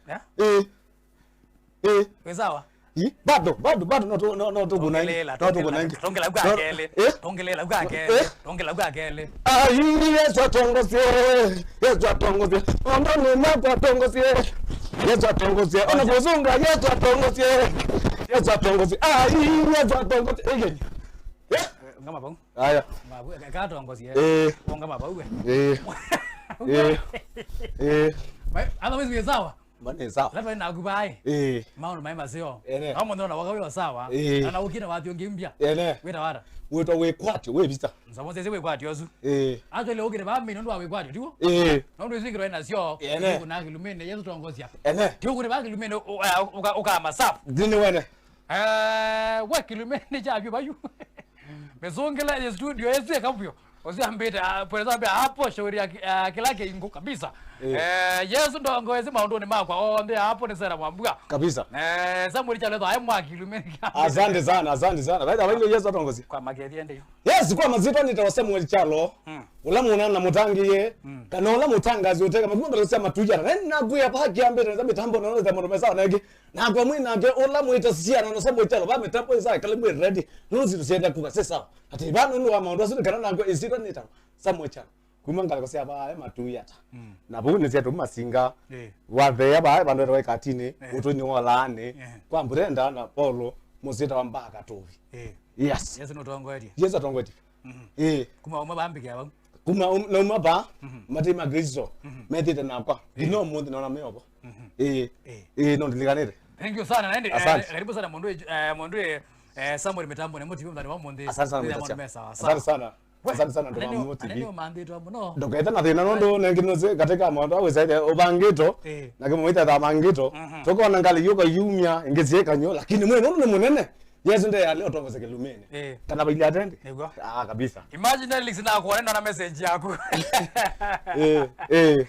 Yeah. Eh. Eh. Wĩ sawa? Ĩ, bado, bado, bado, no tu-, no, no tuko na ingi. Tongelela, no tuko na ingi. Tongelela kwa kele. Eh? Tongelela kwa kele. Eh? Tongelela kwa kele. Ai, Yesu atongozie. Yesu atongozie. Ona ni mako atongozie. Yesu atongozie. Ona kuzunga, Yesu atongozie. Yesu atongozie. Ai, Yesu atongozie. Ege. Eh? Ngama pau. Aya. Mabu, ka-, katongozie. Eh. Ngama pau we. Eh. Eh. Eh. Otherwise, we sawa. Mane sawa. Lava naku vai. Eh. Maũndũ maĩ maseo. Ene. Na mũndũ ona waka wĩ sawa. Eh. Na na ũkĩte wathi ũngĩ mbya. Ene. Wĩta wata. Wĩtwa wĩkwatyo, wĩ visa. Nzamo sese wĩkwatyo ũsu. Eh. Actually, ũkĩte vaa mĩno ndwa wĩkwatyo, tiwo? Eh. Na ũndũ isikirwa ina sio. Ene. Kuna kilumene, Yesu tongosia. Ene. Tiwo kũte vaa kilumene, ũka, ũka masafu. Ndini wene. Eh, we kilumene cha vyo vayu. Mĩsũngĩle ya studio ĩsu ĩkavyo. Ũsiambĩte, ah, pweza ambia hapo shauri ya ki-, ah, kila kĩingo kabisa. Eh. Eh, Yesu ndongoesĩ maũndũnĩ makwa onthe hapo nĩ Sera Mwambua. Kabisa. Eh, Samuel Chalo ae mwa kilumene. Asante sana, asante sana. Baada ya Yesu atongozi. Kwa makethia ndio. Yesu kwa mazito nitawa Samuel Chalo. Mm. Ula mwana na mutangiye. Mm. Kana ula mutangazi uteka makumba kusema tuja. Na kuya paki ambete za mitambo na za mwana mesa na Nakwa mwĩ nake ũla mwĩtasya na nasa mwĩtalo va mĩtambo ĩsa ĩkale mwĩ ready. Nũndũ syĩndũ syaenda kũka sĩ sawa. Atĩ vaa nũndũ wa maũndũ asu nĩ kana nakwa ĩsyĩtwa nĩtawa Samuel Chalo. Kuma ngalĩko sya vaa e Matui ata. Mm. Na vau nĩsyatũma masinga. Eh. Watheea vaa vandũ etawa ĩkatinĩ, eh, ũtũinĩ wa laanĩ, eh, kwa Mburenda na Paulo mũsyĩtawa mbaa Katovi. Eh. Yes. Yesu nũtongoetie. Yesu atongoetie. Mhm. Ĩĩ. Kuma uma vambĩkĩa vau. Kuma um, nauma vaa, mhm, matei ma Kristo, mhm, methĩte nakwa. Ĩĩ. Nginya ũmũnthĩ naona meovo. Mhm. Ĩĩ. Ĩĩ. Ĩĩ, no ndilikanĩte. Thank you sana. Nende, eh, asante. Karibu sana mũndũ, eh, mũndũ, eh, Samuel Mitambo, nĩ mũtivi mũthani wa mũnthĩ. Asante sana, Mr. Chair. Asante sana. We, asante sana, ndio anene, mũtivi. Anene ũmanthĩtwe mũno. Ndũkete na thĩna nũndũ nengĩ nũsĩ katika maũndũ au ĩsaĩte ũvangĩto, ĩĩ, na kĩmwe ĩtatha mangĩto. Mhm. Tũkona ngalĩ yũka yumya, ĩngĩ syĩkany'o, lakini mwĩ nũndũ nĩ mũnene. Yesu nde yale ũtongoze kĩlumĩnĩ. Eh. Kana vailye atende? Nĩguo. Ah, kabisa. Imagine Alex na kuona na message yaku. Eh, eh.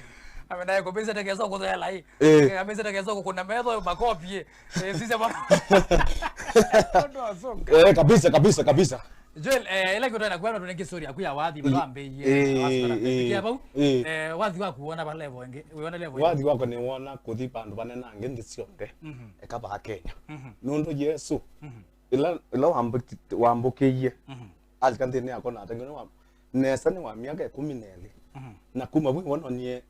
Ame naye kubisa tekezo kuthela hii. Eh. Amesa tekezo kuna metho makopi. Eh, sisi bwana. Ndo asoka. Eh, kabisa, kabisa, kabisa. Joel, eh, ila kitu na kuona tunenge story yaku ya wathi, eh, bado ambe ye. Eh, eh, kia bau. Eh. Eh, wathi wa kuona ba level nge. Uona level. Wathi wako nĩ wona kuthi pandu banena nge nthi cionthe. Mhm. Eka ba Kenya. Mhm. Nũndũ Yesu. Mhm. Ĩla, ĩla wambũki-, wambũkĩie, mhm, alika nthĩnĩ yakwa na ateng'e nĩ wa, nesa nĩ wa myaka ĩkũmi na ĩlĩ. Mhm. Na kuma vu nĩwononie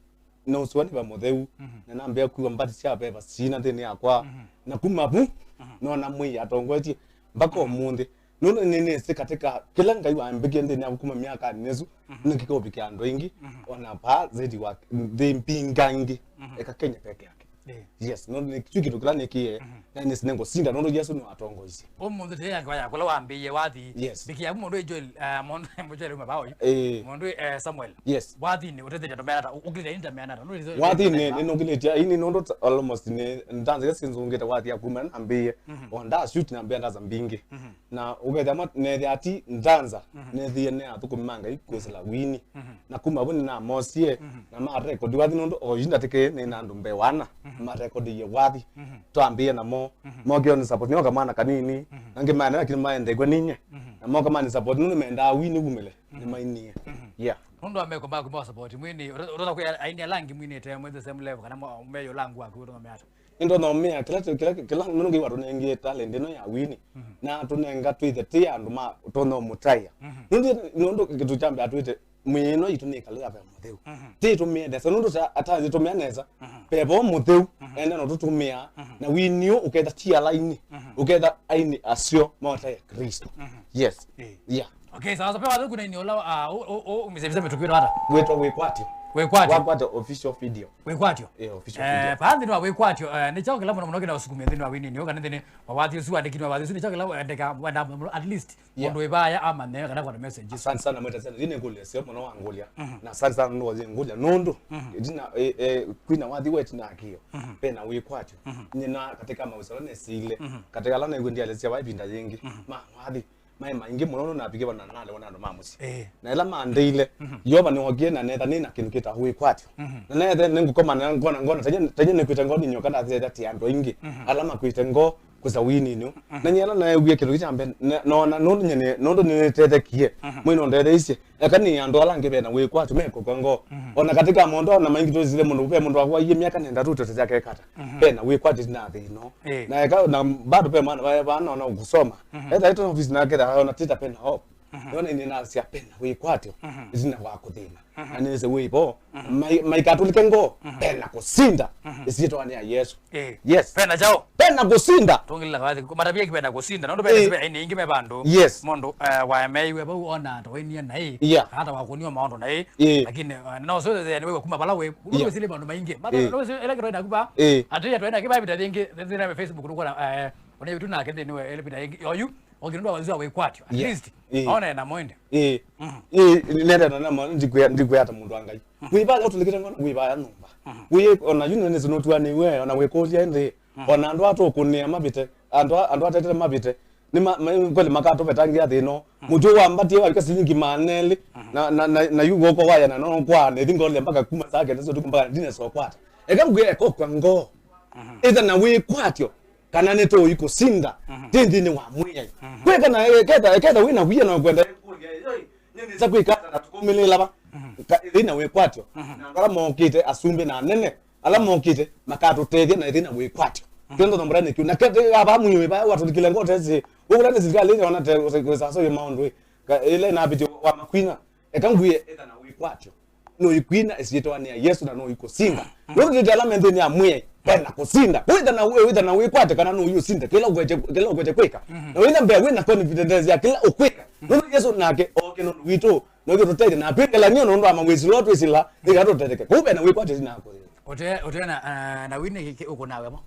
na ũsũanĩva mũtheu, mhm, na nambĩa kwĩwa mbati sya veva siina nthĩnĩ yakwa. Mhm. Na kuma vu, mhm, nona mwĩĩ atongoetye mpaka, mhm, ũmũnthĩ. Nũndũ nĩnĩsĩ katika kĩla Ngai wambĩkie nthĩnĩ yakwa kuma myakanĩ ĩsu, mhm, nĩkĩkũvikĩa andũ aingĩ, mhm, ona vaa zaidi wa nthĩ mbingangĩ, mhm, eka Kenya peke yake. Eh. Yes, no, nĩ kĩu kĩndũ kĩla nĩkie, mhm, na nĩsĩ nĩngũsinda nũndũ Yesu nĩwatongoisye. Ũmũnthĩ tĩ yakwa ya kũla wambĩie wathi. Yes. Mbĩkĩa mũndũ Joel, eh, mũndũ, mũndũ Joel uma bao. Eh. Mũndũ, eh, Samuel. Yes. Wathi nĩ ũtetheja andũ meana, ũkĩlĩte nĩ ta meana, nũndũ wathi nĩ, nĩ nũkĩlĩtye, ini nũndũ ta, almost nĩ ndanza ya sinzungĩte wathi ya kuma nambĩie. Mhm. O nda shoot nambĩa ndanza mbingĩ. Mhm. Na ũkethĩa ma-, nethĩa ti ndanza, mhm, nethĩie nĩ athũkũmi ma Ngai kwĩsĩla wini. Mhm. Na kuma vu nĩnamosie, mhm, na marekodi wathi nũndũ o yu ndatĩkĩe nĩ na andũ mbee wana, mhm, marekodiie wathi. Mhm. Twambĩie namo, mhm, mokĩo nĩ support, nĩo kamwana kanini, mhm, na ngĩmaene lakini maendekw'a ninye. Mhm. Na moka mani support nũndũ mendaa wini wumĩle, mhm, nĩmainie. Mhm. Yeah. Nũndũ wa meko maku ma support mwini, ũtonya kwĩa aini ala angĩ mwinĩte mwĩ the same level, kana mo-, meyo langu waku ũtonya meata. Nĩndonya ũmĩa kĩla, kĩla, kĩla nũndũ Ngai watũnengie talent ĩno ya wini, mhm, na atũnenga twĩthe tĩ andũ ma ũtonya ũmũtaĩa. Mhm. Nũndũ, nũndũ kĩtu kya mbee atwĩte mwĩĩ ĩno itũ nĩ ĩkalĩla ve mũtheu. Mhm. Ti tũmĩe nesa, nũndũ ta atanzi tũmĩa nesa, mhm, pevo mũtheu, mhm, enda no tũtũmĩa, mhm, na wini ũketha ti alaini, mhm, ũketha aini asyo maũtaĩa Kristo. Mhm. Yes. Eh. Yeah. Okay, sawa sawa, pe wathu kuna ini ola, ah, o, o, o, umisebisa mitukwira hata. Wĩtwa wĩkwatyo. Wĩkwatyo. Wĩkwatyo official video. Wĩkwatyo. Eh, official video. Eh, pa nthĩnĩ wa wĩkwatyo, eh, nĩ kyaũ kĩla mũno mũno kĩna ũsukumĩa nthĩnĩ wa wini nĩ, kana nthĩnĩ wa wathi ũsu wandĩki nĩ wathi ũsu, nĩ kyaũ kĩla wendeka wenda mũno, at least, yeah, mũndũ wĩvaya amanye kana kwa message. Asante sana, mweta sana. Ine ngũlya sio mũno wa ngũlya. Mhm. Na asante sana nũndũ wa ngũlya. Nũndũ, mhm, ĩtina, eh, eh, kwina wathi wetina akio. Mhm. Pena wĩkwatyo. Mhm. Nyina katika maũsala nesile. Mhm. Katika ala naigwe ndialesya wa ĩvinda yĩngĩ. Mhm. Ma wathi. Maĩ maingĩ mũno nũnavikie vana nalewa na andũ ma mũsyĩ. Eh. Na ĩla mandeile, mhm, Yeova nĩwokie na netha nĩ na kĩndũ kĩtawa wĩkwatyo. Mhm. Na nethe nĩngũkoma na ngona, ngona, tanye, tanye nĩkwĩte ngoo nĩ nyoka ndathĩte ti andũ aingĩ. Mhm. Ala makwĩte ngoo, kwĩsa wĩnini ũũ. Mhm. Na nyie ala naewie kĩndũ kĩ kya mbee, na, nona nũndũ nyie nĩ, nũndũ nĩnĩtethekie, mhm, mwĩĩ nũndetheisye. Eka nĩ andũ ala angĩ mena wĩkwatyo mekũkwa ngoo. Mhm. O na katĩ ka maũndũ ona maingĩ twĩsile mũndũ, ve mũndũ wakwaiie myaka nenda tu tũtete akekata. Mhm. Pena wĩkwatyo na thĩna ũũ. Ĩĩ. Na eka na bado pe mwana vae vana ona ũkũsoma. Mhm. Etha ĩtona ofisi nake tha ona tita pena hope. Mhm. Yona ĩnĩ nasya pena wĩkwatyo, mhm, ĩtina wa kũthĩna. Mhm. Na nĩsĩ wĩ vo, mhm, mai-, maikatũlĩke ngoo, mhm, pena kũsinda, mhm, ĩsyĩtwanĩ ya Yesu. Ĩĩ. Yes. Pena kyaũ? Pena kũsinda. Tũngĩlĩla vathi, matavia kĩ pena kũsinda, nondũ pena, ĩĩ, sivea ĩnĩ ingĩ me vandũ. Yes. Mũndũ, eh, waemeiwe vau ona tawainie naĩ, yeah, hata wakũniwa maũndũ naĩ. Ĩĩ. Lakini, eh, no sio nĩwĩwe kuma vala wĩ, ĩĩ, wĩsĩlĩ maũndũ maingĩ. Mata, ĩĩ, no sio ĩla kĩtwaĩ naku va. Ĩĩ. Atĩ ya twaĩ nake va ĩvinda yĩngĩ, thĩna Facebook nũkona, eh, ona ĩvitu nake nthĩnĩ wa ĩla ĩvinda yĩngĩ. Oyu, o kĩndũ wa wazua wĩkwatyo, at, yeah, least, ĩĩ, ona ena mwende. Ĩĩ. Mhm. Ĩĩ, nendete na namo, ndikwĩa, ndikwĩa ta mũndũ wa Ngai. Mhm. Wĩ vaya ũtũlĩkĩte ngona, wĩ vaya nyũmba. Mhm. Wĩ, ona yu nĩnĩsĩ nũtuanĩiwe, ona wĩkũlya nthĩ. Mhm. Ona andũ atũkũnĩa mavĩte, andũ a-, andũ atetete mavĩte, nĩ ma-, ma-, kweli makatũvetangĩa thĩna ũũ. Mhm. Mũtĩ wambatie wavika silingi maana elĩ, mhm, na, na, na, na yu woko waya na no kwa, nethi ngolile mpaka kuma saa kenda sio tuku mpaka ndine sokwata. Eka ngwĩa eka ũkw'a ngoo. Mhm. Ĩtha na wĩkwatyo. Kana nĩtũũĩ kũsinda, mhm, twĩ nthĩnĩ wa Mwĩai. Mhm. Kwĩ kana, eh, ketha, ketha wĩ na wia na ũkwenda kũlya, "Ĩĩ, nĩnĩsa kwĩka ata na tũkũmĩlĩĩla va?" Mhm. Ka-, ĩthĩ na wĩkwatyo. Mhm. Na andũ ala mokĩte, asumbĩ na anene, ala mokĩte, makatũtethya na ĩthĩ na wĩkwatyo. Mhm. Twĩ ndono mbũra nĩkyo. Na ketha ava mwĩĩ vaya watũlikile ngoo tesi, ũkũla nĩ silikalĩ ĩna ona te, ũsasũye maũndũ ĩ. Ka-, ĩla ĩnavĩtyo wa makwina, eka ngwie ĩtha na wĩkwatyo. Nũikwina ĩsyĩtwanĩ ya Yesu na nũikũsinda. Mhm. Nũndũ twĩte ala me nthĩnĩ ya Mwĩai, pena kũsinda. Wĩtha na wĩ-, wĩtha na wĩkwate kana nũiũsinde kĩla ũkwete, kĩla ũkwete kwĩka. Mhm. Na wĩtha mbea wĩna confidence ya kĩla ũkwĩka. Mhm. Nũndũ Yesu nake oke nũndũ witũ, nũke tũtethye na twĩngelany'o nũndũ wa mawĩsĩlo twĩsĩla, nĩkana tũtetheke. Kũu pena wĩkwate sina kũthĩna. Ũte-, ũtena, ah, na wini kĩ-, ũkũnawe mo?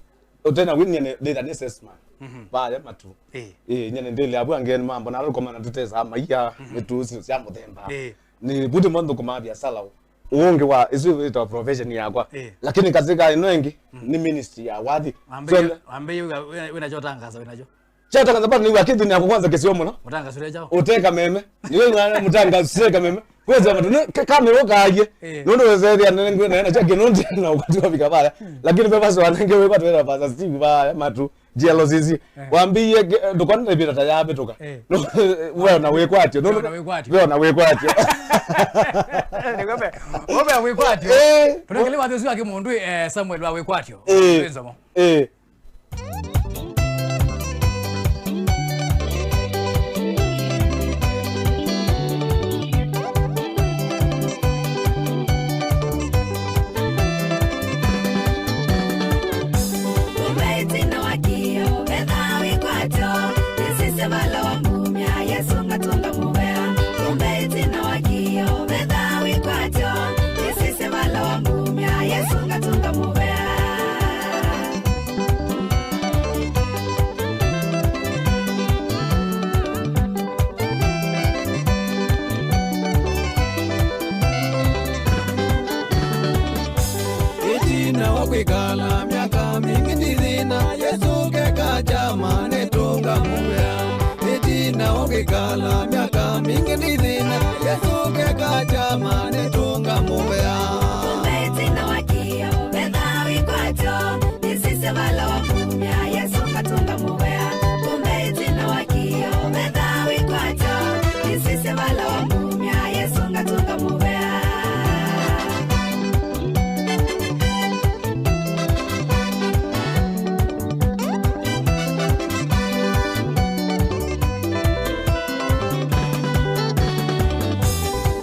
Ũtena wini nĩ, nĩ, nĩ salesman. Mhm. Vaya matu. Ĩĩ. Ĩĩ, nyene ndĩle avu angeni mambo na rũkomana tũtesa maia, mhm, mĩtu sio sya mũthemba. Ĩĩ. Nĩ vuti mo nthũkũmaa viasala ũũ. Ũngĩ wa, ĩsu ĩtawa profession yakwa. Ĩĩ. Lakini kasika ĩno ĩngĩ, mm, nĩ ministry ya wathi. Wambĩie, so, wambĩie wĩna, wĩna, wĩna kyo tangaza, wĩna kyo. Kyo tangaza bado nĩ wakati ni akwanza kĩsio mũno. Ũtangasũre kyaũ? Ũteka meme. Nĩ wewe mwana mtanga ũteka meme. Kweza matu, nĩ ka-, kamera ũkaie. Ĩĩ. Nũndũ wezethia nene ngwĩ na ena chake nũndũ na ũkati wa vika vaya. Mm. Lakini beba so anenge wewe bado wena pasa Steve vaya matu. Jealousy ici. Eh. Wambĩie, eh, ndũkona ĩvinda ta yavĩtũka. Eh. Wewe na wĩkwatyo. Wewe na wĩkwatyo. Wewe na wĩkwatyo. Nĩ wewe, wewe wĩkwatyo. Eh. Tũnengele wathi ũsu wa kĩmũndũ, eh, Samuel wa wĩkwatyo. Eh. Wĩ nzomo. Eh. Kumbe ĩtina wa kĩo vethaa wĩkwatyo, nĩsisye vala wambumya Yesũ ngatũnga mũvea. Kumbe ĩtina wa kĩo vethaa wĩkwatyo, nĩsisye vala wambumya Yesũ ngatũnga mũvea. Ĩtina wa kwĩkala myaka mingĩ nĩ thĩna, Yesũ keka kyama nĩtũnga mũvea. Ĩtina wa kwĩkala myaka mingĩ nĩ thĩna, Yesũ keka kyama nĩtũnga mũvea. Kumbe ĩtina wa kĩo vethaa wĩkwatyo, nĩsisye vala wambumya Yesũ ngatũnga mũvea. Kumbe ĩtina wa kĩo vethaa wĩkwatyo, nĩsisye vala wambumya Yesũ ngatũnga mũvea.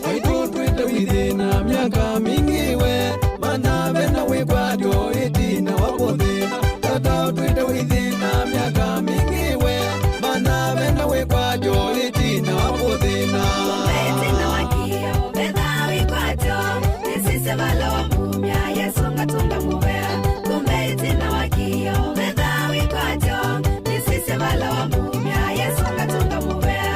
Waitũ twĩte wĩthĩna myaka mingĩ we, mana vena wĩkwatyo ĩtina wa kũthĩna. Tata twĩte wĩthĩna myaka mingĩ we, mana vena wĩkwatyo ĩtina wa kũthĩna. Kumbe ĩtina wa kĩo vethaa wĩkwatyo, nĩsisye vala wambumya Yesũ ngatũnga mũvea. Kumbe ĩtina wa kĩo vethaa wĩkwatyo, nĩsisye vala wambumya Yesũ ngatũnga mũvea.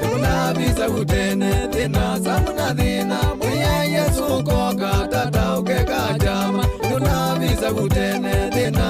Nĩkũnavisa kũtene thĩna, samu na thĩna, Mwĩai Yesũ koka, Tata ũkeka kyama. Nĩkũnavisa kũtene thĩna,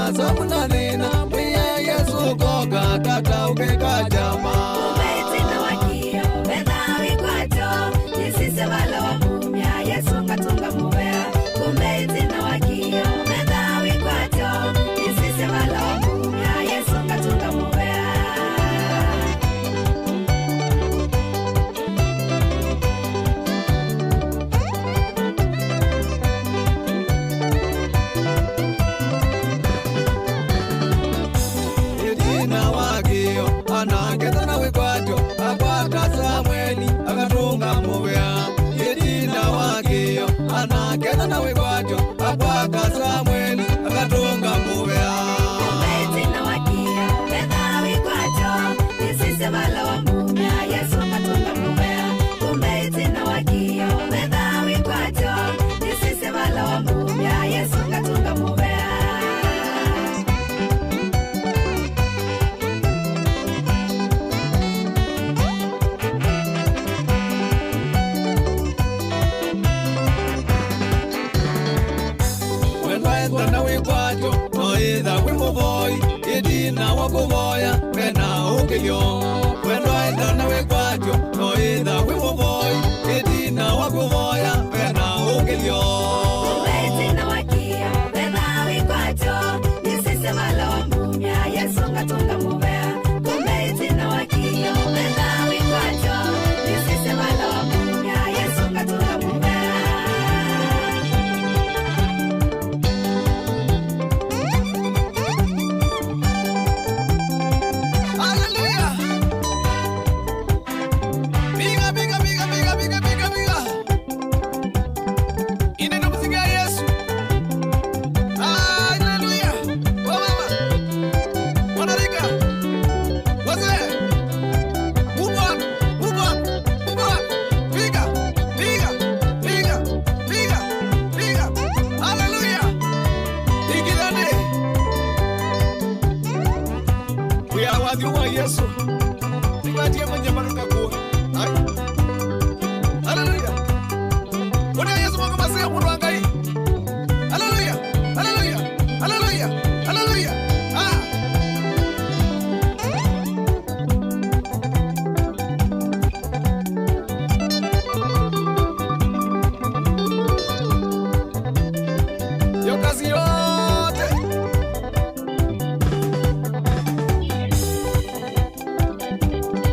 Wendwa ethana wĩ kwatyo, no ĩtha wĩ mũvoi, ĩtina wa kũvoya, wena ũkĩlyo. Wendwa ethana wĩ kwatyo, no ĩtha wĩ mũvoi, ĩtina wa kũvoya, wena ũkĩlyo. Kumbe ĩtina wa kĩo, wetha wĩ kwatyo, nĩsisye vala wamumya, Yesũ ngatũnga mũvea. Kumbe ĩtina wa kĩo, wetha wĩ kwatyo, nĩsisye vala wamumya, Yesũ ngatũnga mũvea. Hallelujah! Piga, piga, piga, piga, piga, piga, piga. Inenda muziki ya Yesu. Hallelujah! Wamama, wanarika, wazee, move on, move on, move on. Piga, piga, piga, piga, piga. Hallelujah! Ingilani. Wĩa wa thayũ wa Yesũ. Tigatie manyamano kakuo. Ai. Hallelujah. Ũnĩa Yesũ moko maseo mũndũ wa Ngai. Hallelujah. Hallelujah. Hallelujah. Hallelujah. Ah. Yo kazi yote.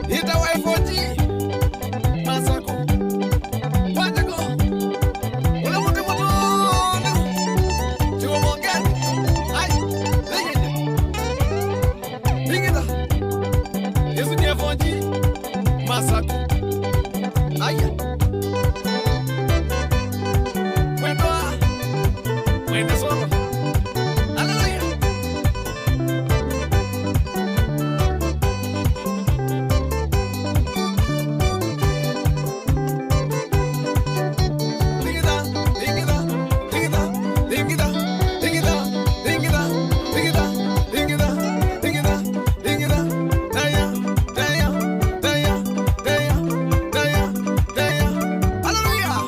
Ita wa F O G, Masako. Kwatako. Ule mũtĩ mũtũndu. Tiwo mongeni. Ai, legend. Tingitha. Yesu ni F O G, Masako. Aya. Mwendwa. Mwende solo. Hallelujah. Hallelujah.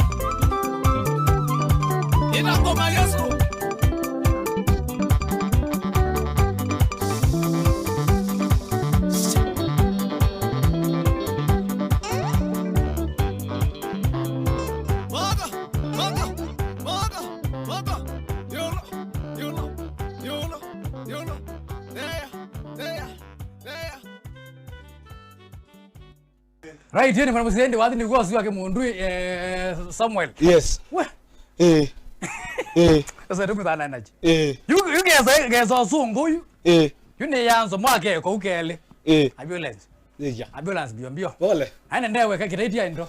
Ina ngoma Yesu. Moto, moto, moto, moto. Yolo, yolo, yolo, yolo. There, there, there. Right, hiyo ni mwana mzee ndi wathi ni kwa sio yake mundu, eh, Samuel. Yes. We. Eh. Eh. Sasa tumithana naji. Eh. Yu, yu geza, geza ũsũngũ yu. Eh. Yu ni yanzo mwake kwa ukele. Eh. Ambulance. Yeah. Ambulance mbio mbio. Pole. Aende ndewe ka kitaiti ya ndo.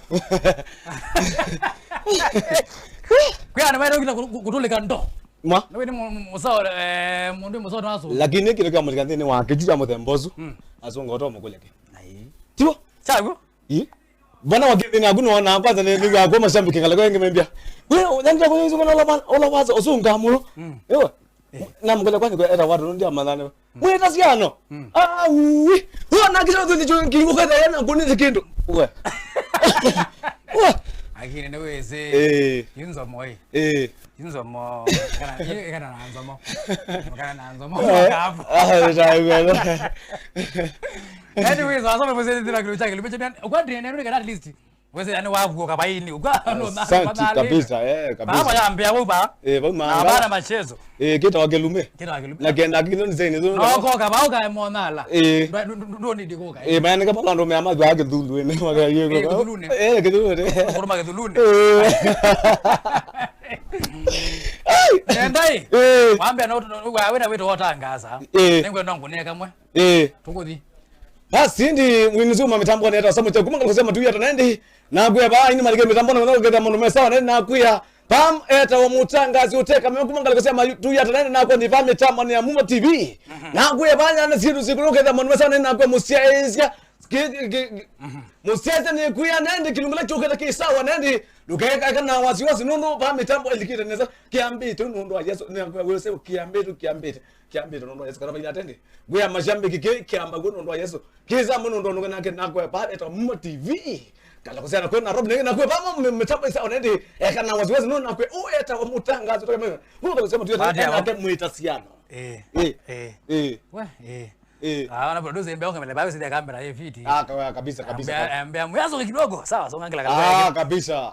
Kwa ana maana ukita kutulika ndo. Ma? Nĩ wĩ nĩ mũ-, mũ-, mũsao, eh, mũndũ mũsao na asu. Lakini kĩndũ kya mũtika nthĩnĩ wa kĩtu kya mũthemba ũsu. Mm. Asu ngoto mũkũleke. Ai. Tiwo? Chaguo? Ĩ? Bwana wa kĩthĩnĩ aku nona kwanza nĩ nĩ wa kwa mashabiki ngala kwa ngimembia. Wewe ndio kwa hizo kana la ola waza usunga mulo. Mm. Ewa. Eh. Na mkole kwani kwa era watu ndio madhani. Mm. Mweta siano. Mm. Ah, ui. Huwa na kisha tu ndio kingo kwa yana kuni kindu. Uwe. Uwe. Akini nĩ wĩsĩ. Eh. Yunzo moi. Eh. Inzomo, kana, kana na nzomo. Kana na nzomo. Eh, kapo. Ah, ndio. Anyways, wasome mzee ndio kile chake. Limeche kwa ndio ndio kana at least. Wese yani wavuo kabaini. Kwa no na. Asante kabisa, eh, kabisa. Baba ya mbea uba. Eh, baba. Na bana machezo. Eh, kita wa kilume. Kita wa kilume. Na kenda kilo ni zaini. No ko kabao ka monala. Eh. Ndo ni diko ka. Eh, maana kama ndo me ama kwa kithulu ene. Eh, kithulu ne. Eh, kithulu ne. Kuruma kithulu ne. Eh. Ai! Nendai. Eh. Wambia no, no, wa wena wito wotangaza. Eh. Nengwe no ngune kamwe. Eh. Tukuthi. Basi ndi mwini zuma mitambo neta samu cha kuma ngalo kusema tuya tanendi. Na kuya ba ini malike mitambo na ngalo keta mundu mesa na kuya. Pam eta wa mutangazi uteka me kuma ngalo kusema tuya tanendi na kwa ni ba mitambo ni ya Muma T V. Mhm. Na kuya ba na siru sikuru keta mundu mesa na kuya musiaisia. Ki-, ki-, ki-, mhm. Musese nĩ kwĩa nende kĩlungu kĩla kyũkĩte kĩ sawa nende ndũkekaka na wasiwasi nũndũ va mĩtambo ĩlikĩte nesa kĩambĩte nũndũ wa Yesũ nĩ wĩse kĩambĩte kĩambĩte kĩambĩte nũndũ wa Yesũ kana vaina tende ngwĩa mashambiki kĩ kĩamba kwĩ nũndũ wa Yesũ kĩ sawa nũndũ nũke nake nakwe pa eta Muma T V Kala kusema kweli Nairobi, na kweli vamo mtambo isa onendi, eh, kana wasiwasi no na kweli, oh, eta wa mutangazo toka mimi. Huko kusema tu Baada ya enake mwita siano. Eh. Eh. Eh. Eh. We, eh. Eh. Ah, na producer mbea ongemele bayo sida kamera ye fiti. Ah, ka- kabisa, kabisa. Mbea, mbea mwaso kidogo. Sawa, songa ngila Ah, kala. Kabisa.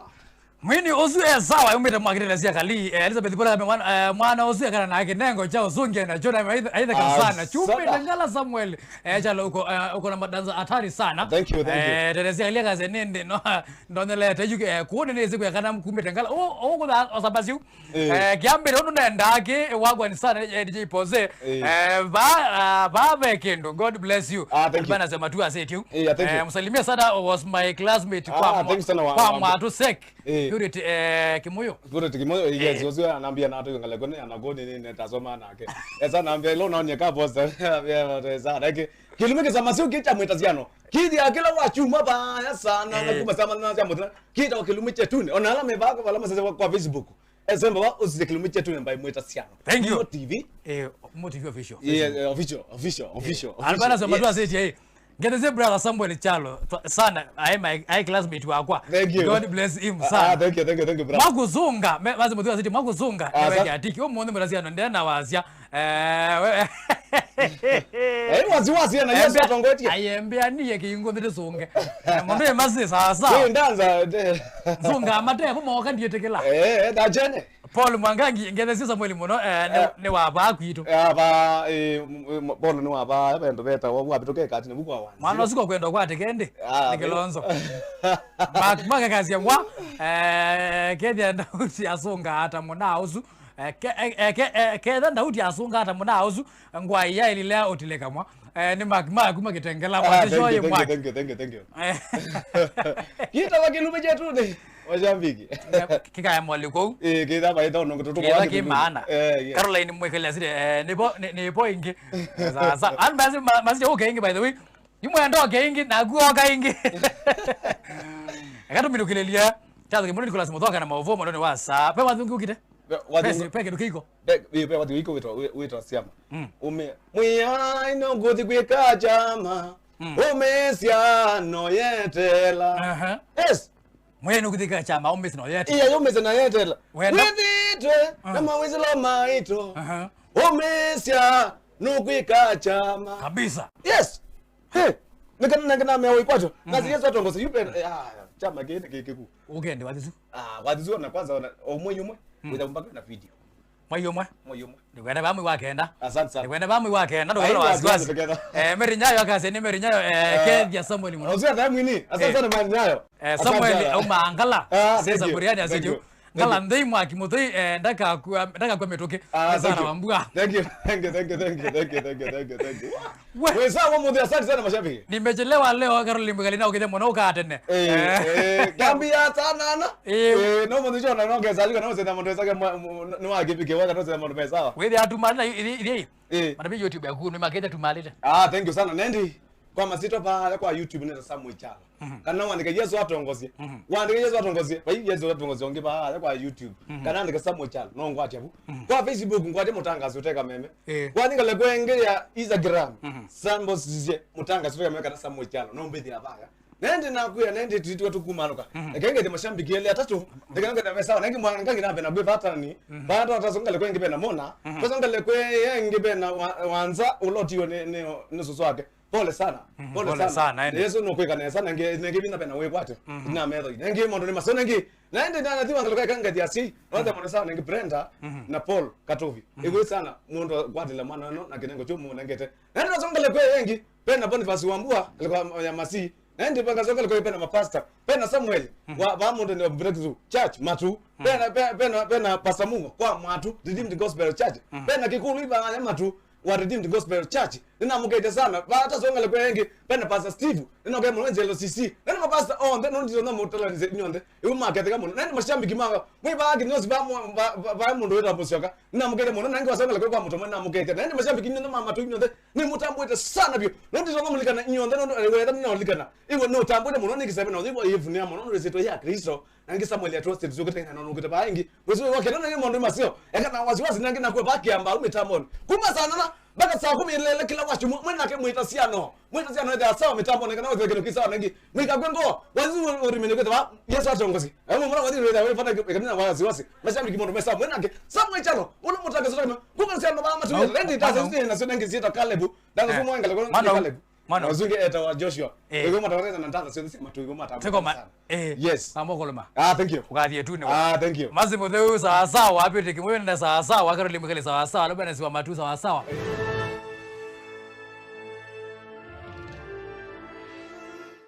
Mwini usu e sawa, umite mwakitele sia kali. Eh, Elizabeth Bola mwana, eh, mwana usu e kana na kinengo cha usunge na chona aitha Ah, sana. Chupi sana. Ngala Samuel. Eh, chalo uko, eh, uko na madanza hatari sana. Thank you, thank you. Eh, Teresia Kalia kaze nende no. Ndonelete yuke, eh, kuone nezi kwa kana mkumbe tengala. Oh, oh, kwa osabasiu. Eh. Eh, kiambire undu nenda ki, eh, wagwa ni sana, eh, D J Pose. Eh. Eh, ba, ah, ba ve kindu. God bless you. Ah, thank you. Bana sema tu ase tu. Eh, yeah, thank you. Eh, msalimia sana was my classmate Ah, kwa thank you sana wa- kwa wa- Mwatu Sek. Eh. Purity, eh, Kimuyo. Purity Kimuyo, yes, Eh. Osu anambia na tu ngale kone anagoni ni netasoma nake. Esa nambia ilo naonye ka poster. Esa nake. Kilumike sama sio kicha mwita siano. Kithia kila wa chuma baya sana na Eh. Kuma sama na cha mutra. Kita wa kilumike tune. Ona ala mebaka wala masese kwa Facebook. Esemba wa usise kilumike tune by mwita siano. Thank you. Mo T V. Eh, Mo T V official. Yeah, eh, official, official, official. Alibana sema tu Yes. Aseti, eh. Ngetesie brother Samuel Chalo, th- sana, ae my, ae classmate wakwa. Thank you. God bless him Ah, sana. Ah, thank you, thank you, thank you, brother. Mwakusunga, me- basi muthiwa city mwakusunga, Ah, ewe sa- kiatiki, umuthi murasiano ndena wasia. Eh, we- Eh, wasiwasi na Yesu Embea- atongotie. Ayembea niye kiingo ndite sunge. Eh, mundu emasi sasa. Ni ndanza. Sunga mate, kuma wakati yetekela. Eh, eh, dajene. Paul Mwangangi, ngethesie Samuel muno, eh, nĩ, Eh. Nĩ wa vaa kwitũ. Eh, ava, eh, m- m- Paul nĩ wa vaa, eh, vandũ vetawa vua vĩtũke katini vu kwa wanzi. Mwana ũsu kwa kwenda kwa tikendi, Ah, nĩ Kilonzo. Mak- makakasya mwa, eh, kethia Ndauti asunga ata mũna ũsu. Eh, ke- eh, eh, ke- eh, ketha Ndauti asunga ata mũna ũsu, ngwa iya ililea ũtilĩka mwa. Eh, nĩ Mak- Mak kuma Kitengela, Ah, mwa thank you, thank you, mwa. Thank you, thank you, thank you. Eh. Kita wa kilume chetu ni. Mashabiki. Kikaya moli kũu. Eh, kĩtha maita ũndũ tũtũ Kĩtha kwa kĩ maana. Eh, yes. Caroline Mwikali asire, eh, nĩpo, nĩ- nĩpo ingĩ. Sasa, and masi- ma- masije ũke ingĩ, by the way. Imwe ndoke ingĩ, na kuoka ingĩ. Eka tũminũkĩlĩlie. Tatho kĩmũndũ Nicholas Muthoka na maũvũ mũndũ nĩ wa saa. Pe wathi ũngĩ ũkite? Pe- wathi Pe- ũngĩ- pe kĩndũ kĩiko. Pe- pe- pe wathi ũiko wĩtwa- wĩ- wĩtwa siama. Mm. Ume- Mwĩai nũngũthi kwĩka kyama. Mm. Ũmĩsya no yetela. Aha. Yes. Mwĩai nũkũthika kyama, ũmĩsya no yetela. Iya, ũmĩsya no yetela. Wenda? Wĩthĩtwe na Mm. mawĩsĩlo maitũ. Aha. Ũmĩsya nũkwĩka kyama. Kabisa. Yes. Hey. Nĩkana nangĩ namea ũikwatyo. Mhm. Nasi Yesu atongoze yupe ah, kyama kĩĩ nĩ kĩkĩku. Ũkende wathisu. Ah, wathisu ona kwanza ona omwe yumwe. Mm. Wĩtha mpaka na video. Mwai ũmwe. Mwai ũmwe. Nĩkwenda vamwe wa kenda. Asante sana. Nĩkwenda vamwe wa kenda. Ai, ndũkwenda wasiwasi. Wasiwasi together. Eh, Mary Nyayo akasya nĩ Mary Nyayo, eh, Eh, Kethia Samuel mũno. Ũsio thae mwini. Asante Eh. Sana Mary Nyayo. Eh, Asante Samuel sana. Auma Ngala. Ah, thank you. Sesa Buriani Thank asitu. You. Thank Ngala you. Nthei mwaki muthei, eh, ndakakua, ndakakua mĩtũkĩ. Ah, Nĩ sana thank you. Wambua. Thank you. Thank you. Thank you. Thank you. Thank you. Thank you. Thank you. We. Wesa wa muthia, asante sana mashabiki. Nimechelewa leo, Caroline Mwikali na ũkĩte mũno ũkaa tene. Eh, Eh. Eh, kambi ya saa nana. Eh. Eh, no mũthĩ jona no ngeza liko no sena mũndũ esake nĩ wa kipike waka no sena mũndũ mesawa. Wĩthĩa atumalĩ na ithi- ithi- Eh. Matabi YouTube yaku nĩ makete tumalĩte. Ah, thank you sana. Nendi kwa masito pa kwa YouTube nĩ Samuel Chalo. Mhm. Kana wandike Yesu atongozie. Mhm. Wandike Yesu atongozie. Bai Yesu atongozie onge pa kwa YouTube. Mhm. Kana andike Samuel Chalo no ngwate bu. Mhm. Kwa Facebook ngwate mũtangazo uteka meme. Eh. Kwa ningale kwenge ya Instagram. Mhm. Sambo sizie mũtangazo uteka meme kana Samuel Chalo no mbithi ya baya. Nende nakwĩa, nende twitwa tukumanuka. Mhm. Eka ngete mashabiki ele atatu. Eka ngete mesa, nangi mwana ngangi na bena bwe batani. Mhm. Bana tata songale kwengi bena mona. Mhm. Kwa songale kwe yengi bena wa- wanza ulotio ne ne ne susu wake. Pole sana. Mhm, Pole pole sana. Sana, ende. Yesu no kwika nesa nangi nangi bina bena we kwate. Mhm. Na metho. Nangi mondo ni masona ngi. Nende na na tiwa ngale kwa ngati asi. Wanda mondo sana nangi Brenda Mhm. Na Paul Katovi. Mhm. Igwe sana mondo kwatile mwana no na kinengo chumu nangete. Nende na songale kwe yengi. Bena Boniface Wambua, alikuwa ya Masi. Na ndi panga songale kwe bena mapasta. Bena Samuel, Mhm. Wa ba mondo ni Breakthrough Church Matu. Mhm. Bena bena bena, bena Pastor Mungo kwa Matu, Redeemed Gospel Church. Mhm. Bena Kikulu iba ya Matu wa Redeemed Gospel Church. Nina mukete sana. Ba hata songale kwe yengi, bena Pastor Steve. Nina kwe mwenje L C C. Nina mapasta onde no ndiro na mutala nze nyonde. Iu maketheka muno. Nani mashabiki manga. Mwe ba kinyosi ba mu- ba- ba- ba mundu weta musioka. Nina mukete muno nangi wasongale kwe kwa mutomo na mukete. Nani mashabiki nyonde mama tu nyonde. Ni mutambwete sana bio. No ndiro mulikana nyonde no weta no likana. Iwe no tambwete muno ni kisabe no iwe ifu ni muno no resito ya Kristo. Nangi Samuel ya trusted zuke tena no ngite ba ingi. Wewe wakena na mondo masio. Eka na wasiwasi nangi na kwe ba kiamba umitamoni. Kuma sana na Mpaka saa kumi ĩlele kĩla wakyumwa, mwe nake mwĩta syano. Mwĩta syano ethĩa sawa mĩtambo, nĩ kana wĩthĩwe kĩndũ kĩ sawa na ĩngĩ. Mwĩkakwe ngoo, wathi ũrĩmene kwĩthĩwa Yesũ atongosye. Ayo mwana wathi wĩthĩa wĩvata ĩkamina wasiwasi. Mashabiki mũndũ me sawa, mwe nake. Sawa mwe chalo, ũla mũtaka sotama. Kuka syano ba matu, rendi tasa sisi na sio nengi sita Caleb. Ndanga sio mwe ngale kwa Caleb. Mwana. Na wazungu eta wa Joshua. Eh. Wego matawareza na ndanga sio sisi matu wego mata. Teko ma. Eh. Yes. Mambo koloma. Ah, thank you. Ukathie tu ni. Ah, thank you. Mazi mutheu sawa sawa, apite kimwe na sawa sawa, akaro limukele sawa sawa, labda na siwa matu sawa sawa.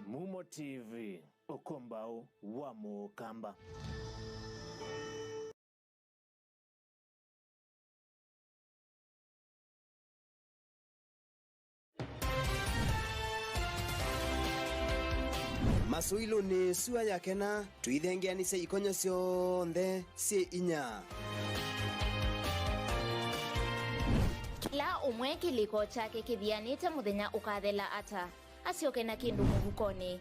Mumo T V, ũkombaũ wa mũkamba. Masũilũnĩ sua yakena, tũithengeanĩsye ikonyo syonthe syĩ inya. Kĩla ũmwe kĩlĩko kyake kĩthianĩte mũthenya ũkathela ata, asyoke na kĩndũ mũvukonĩ.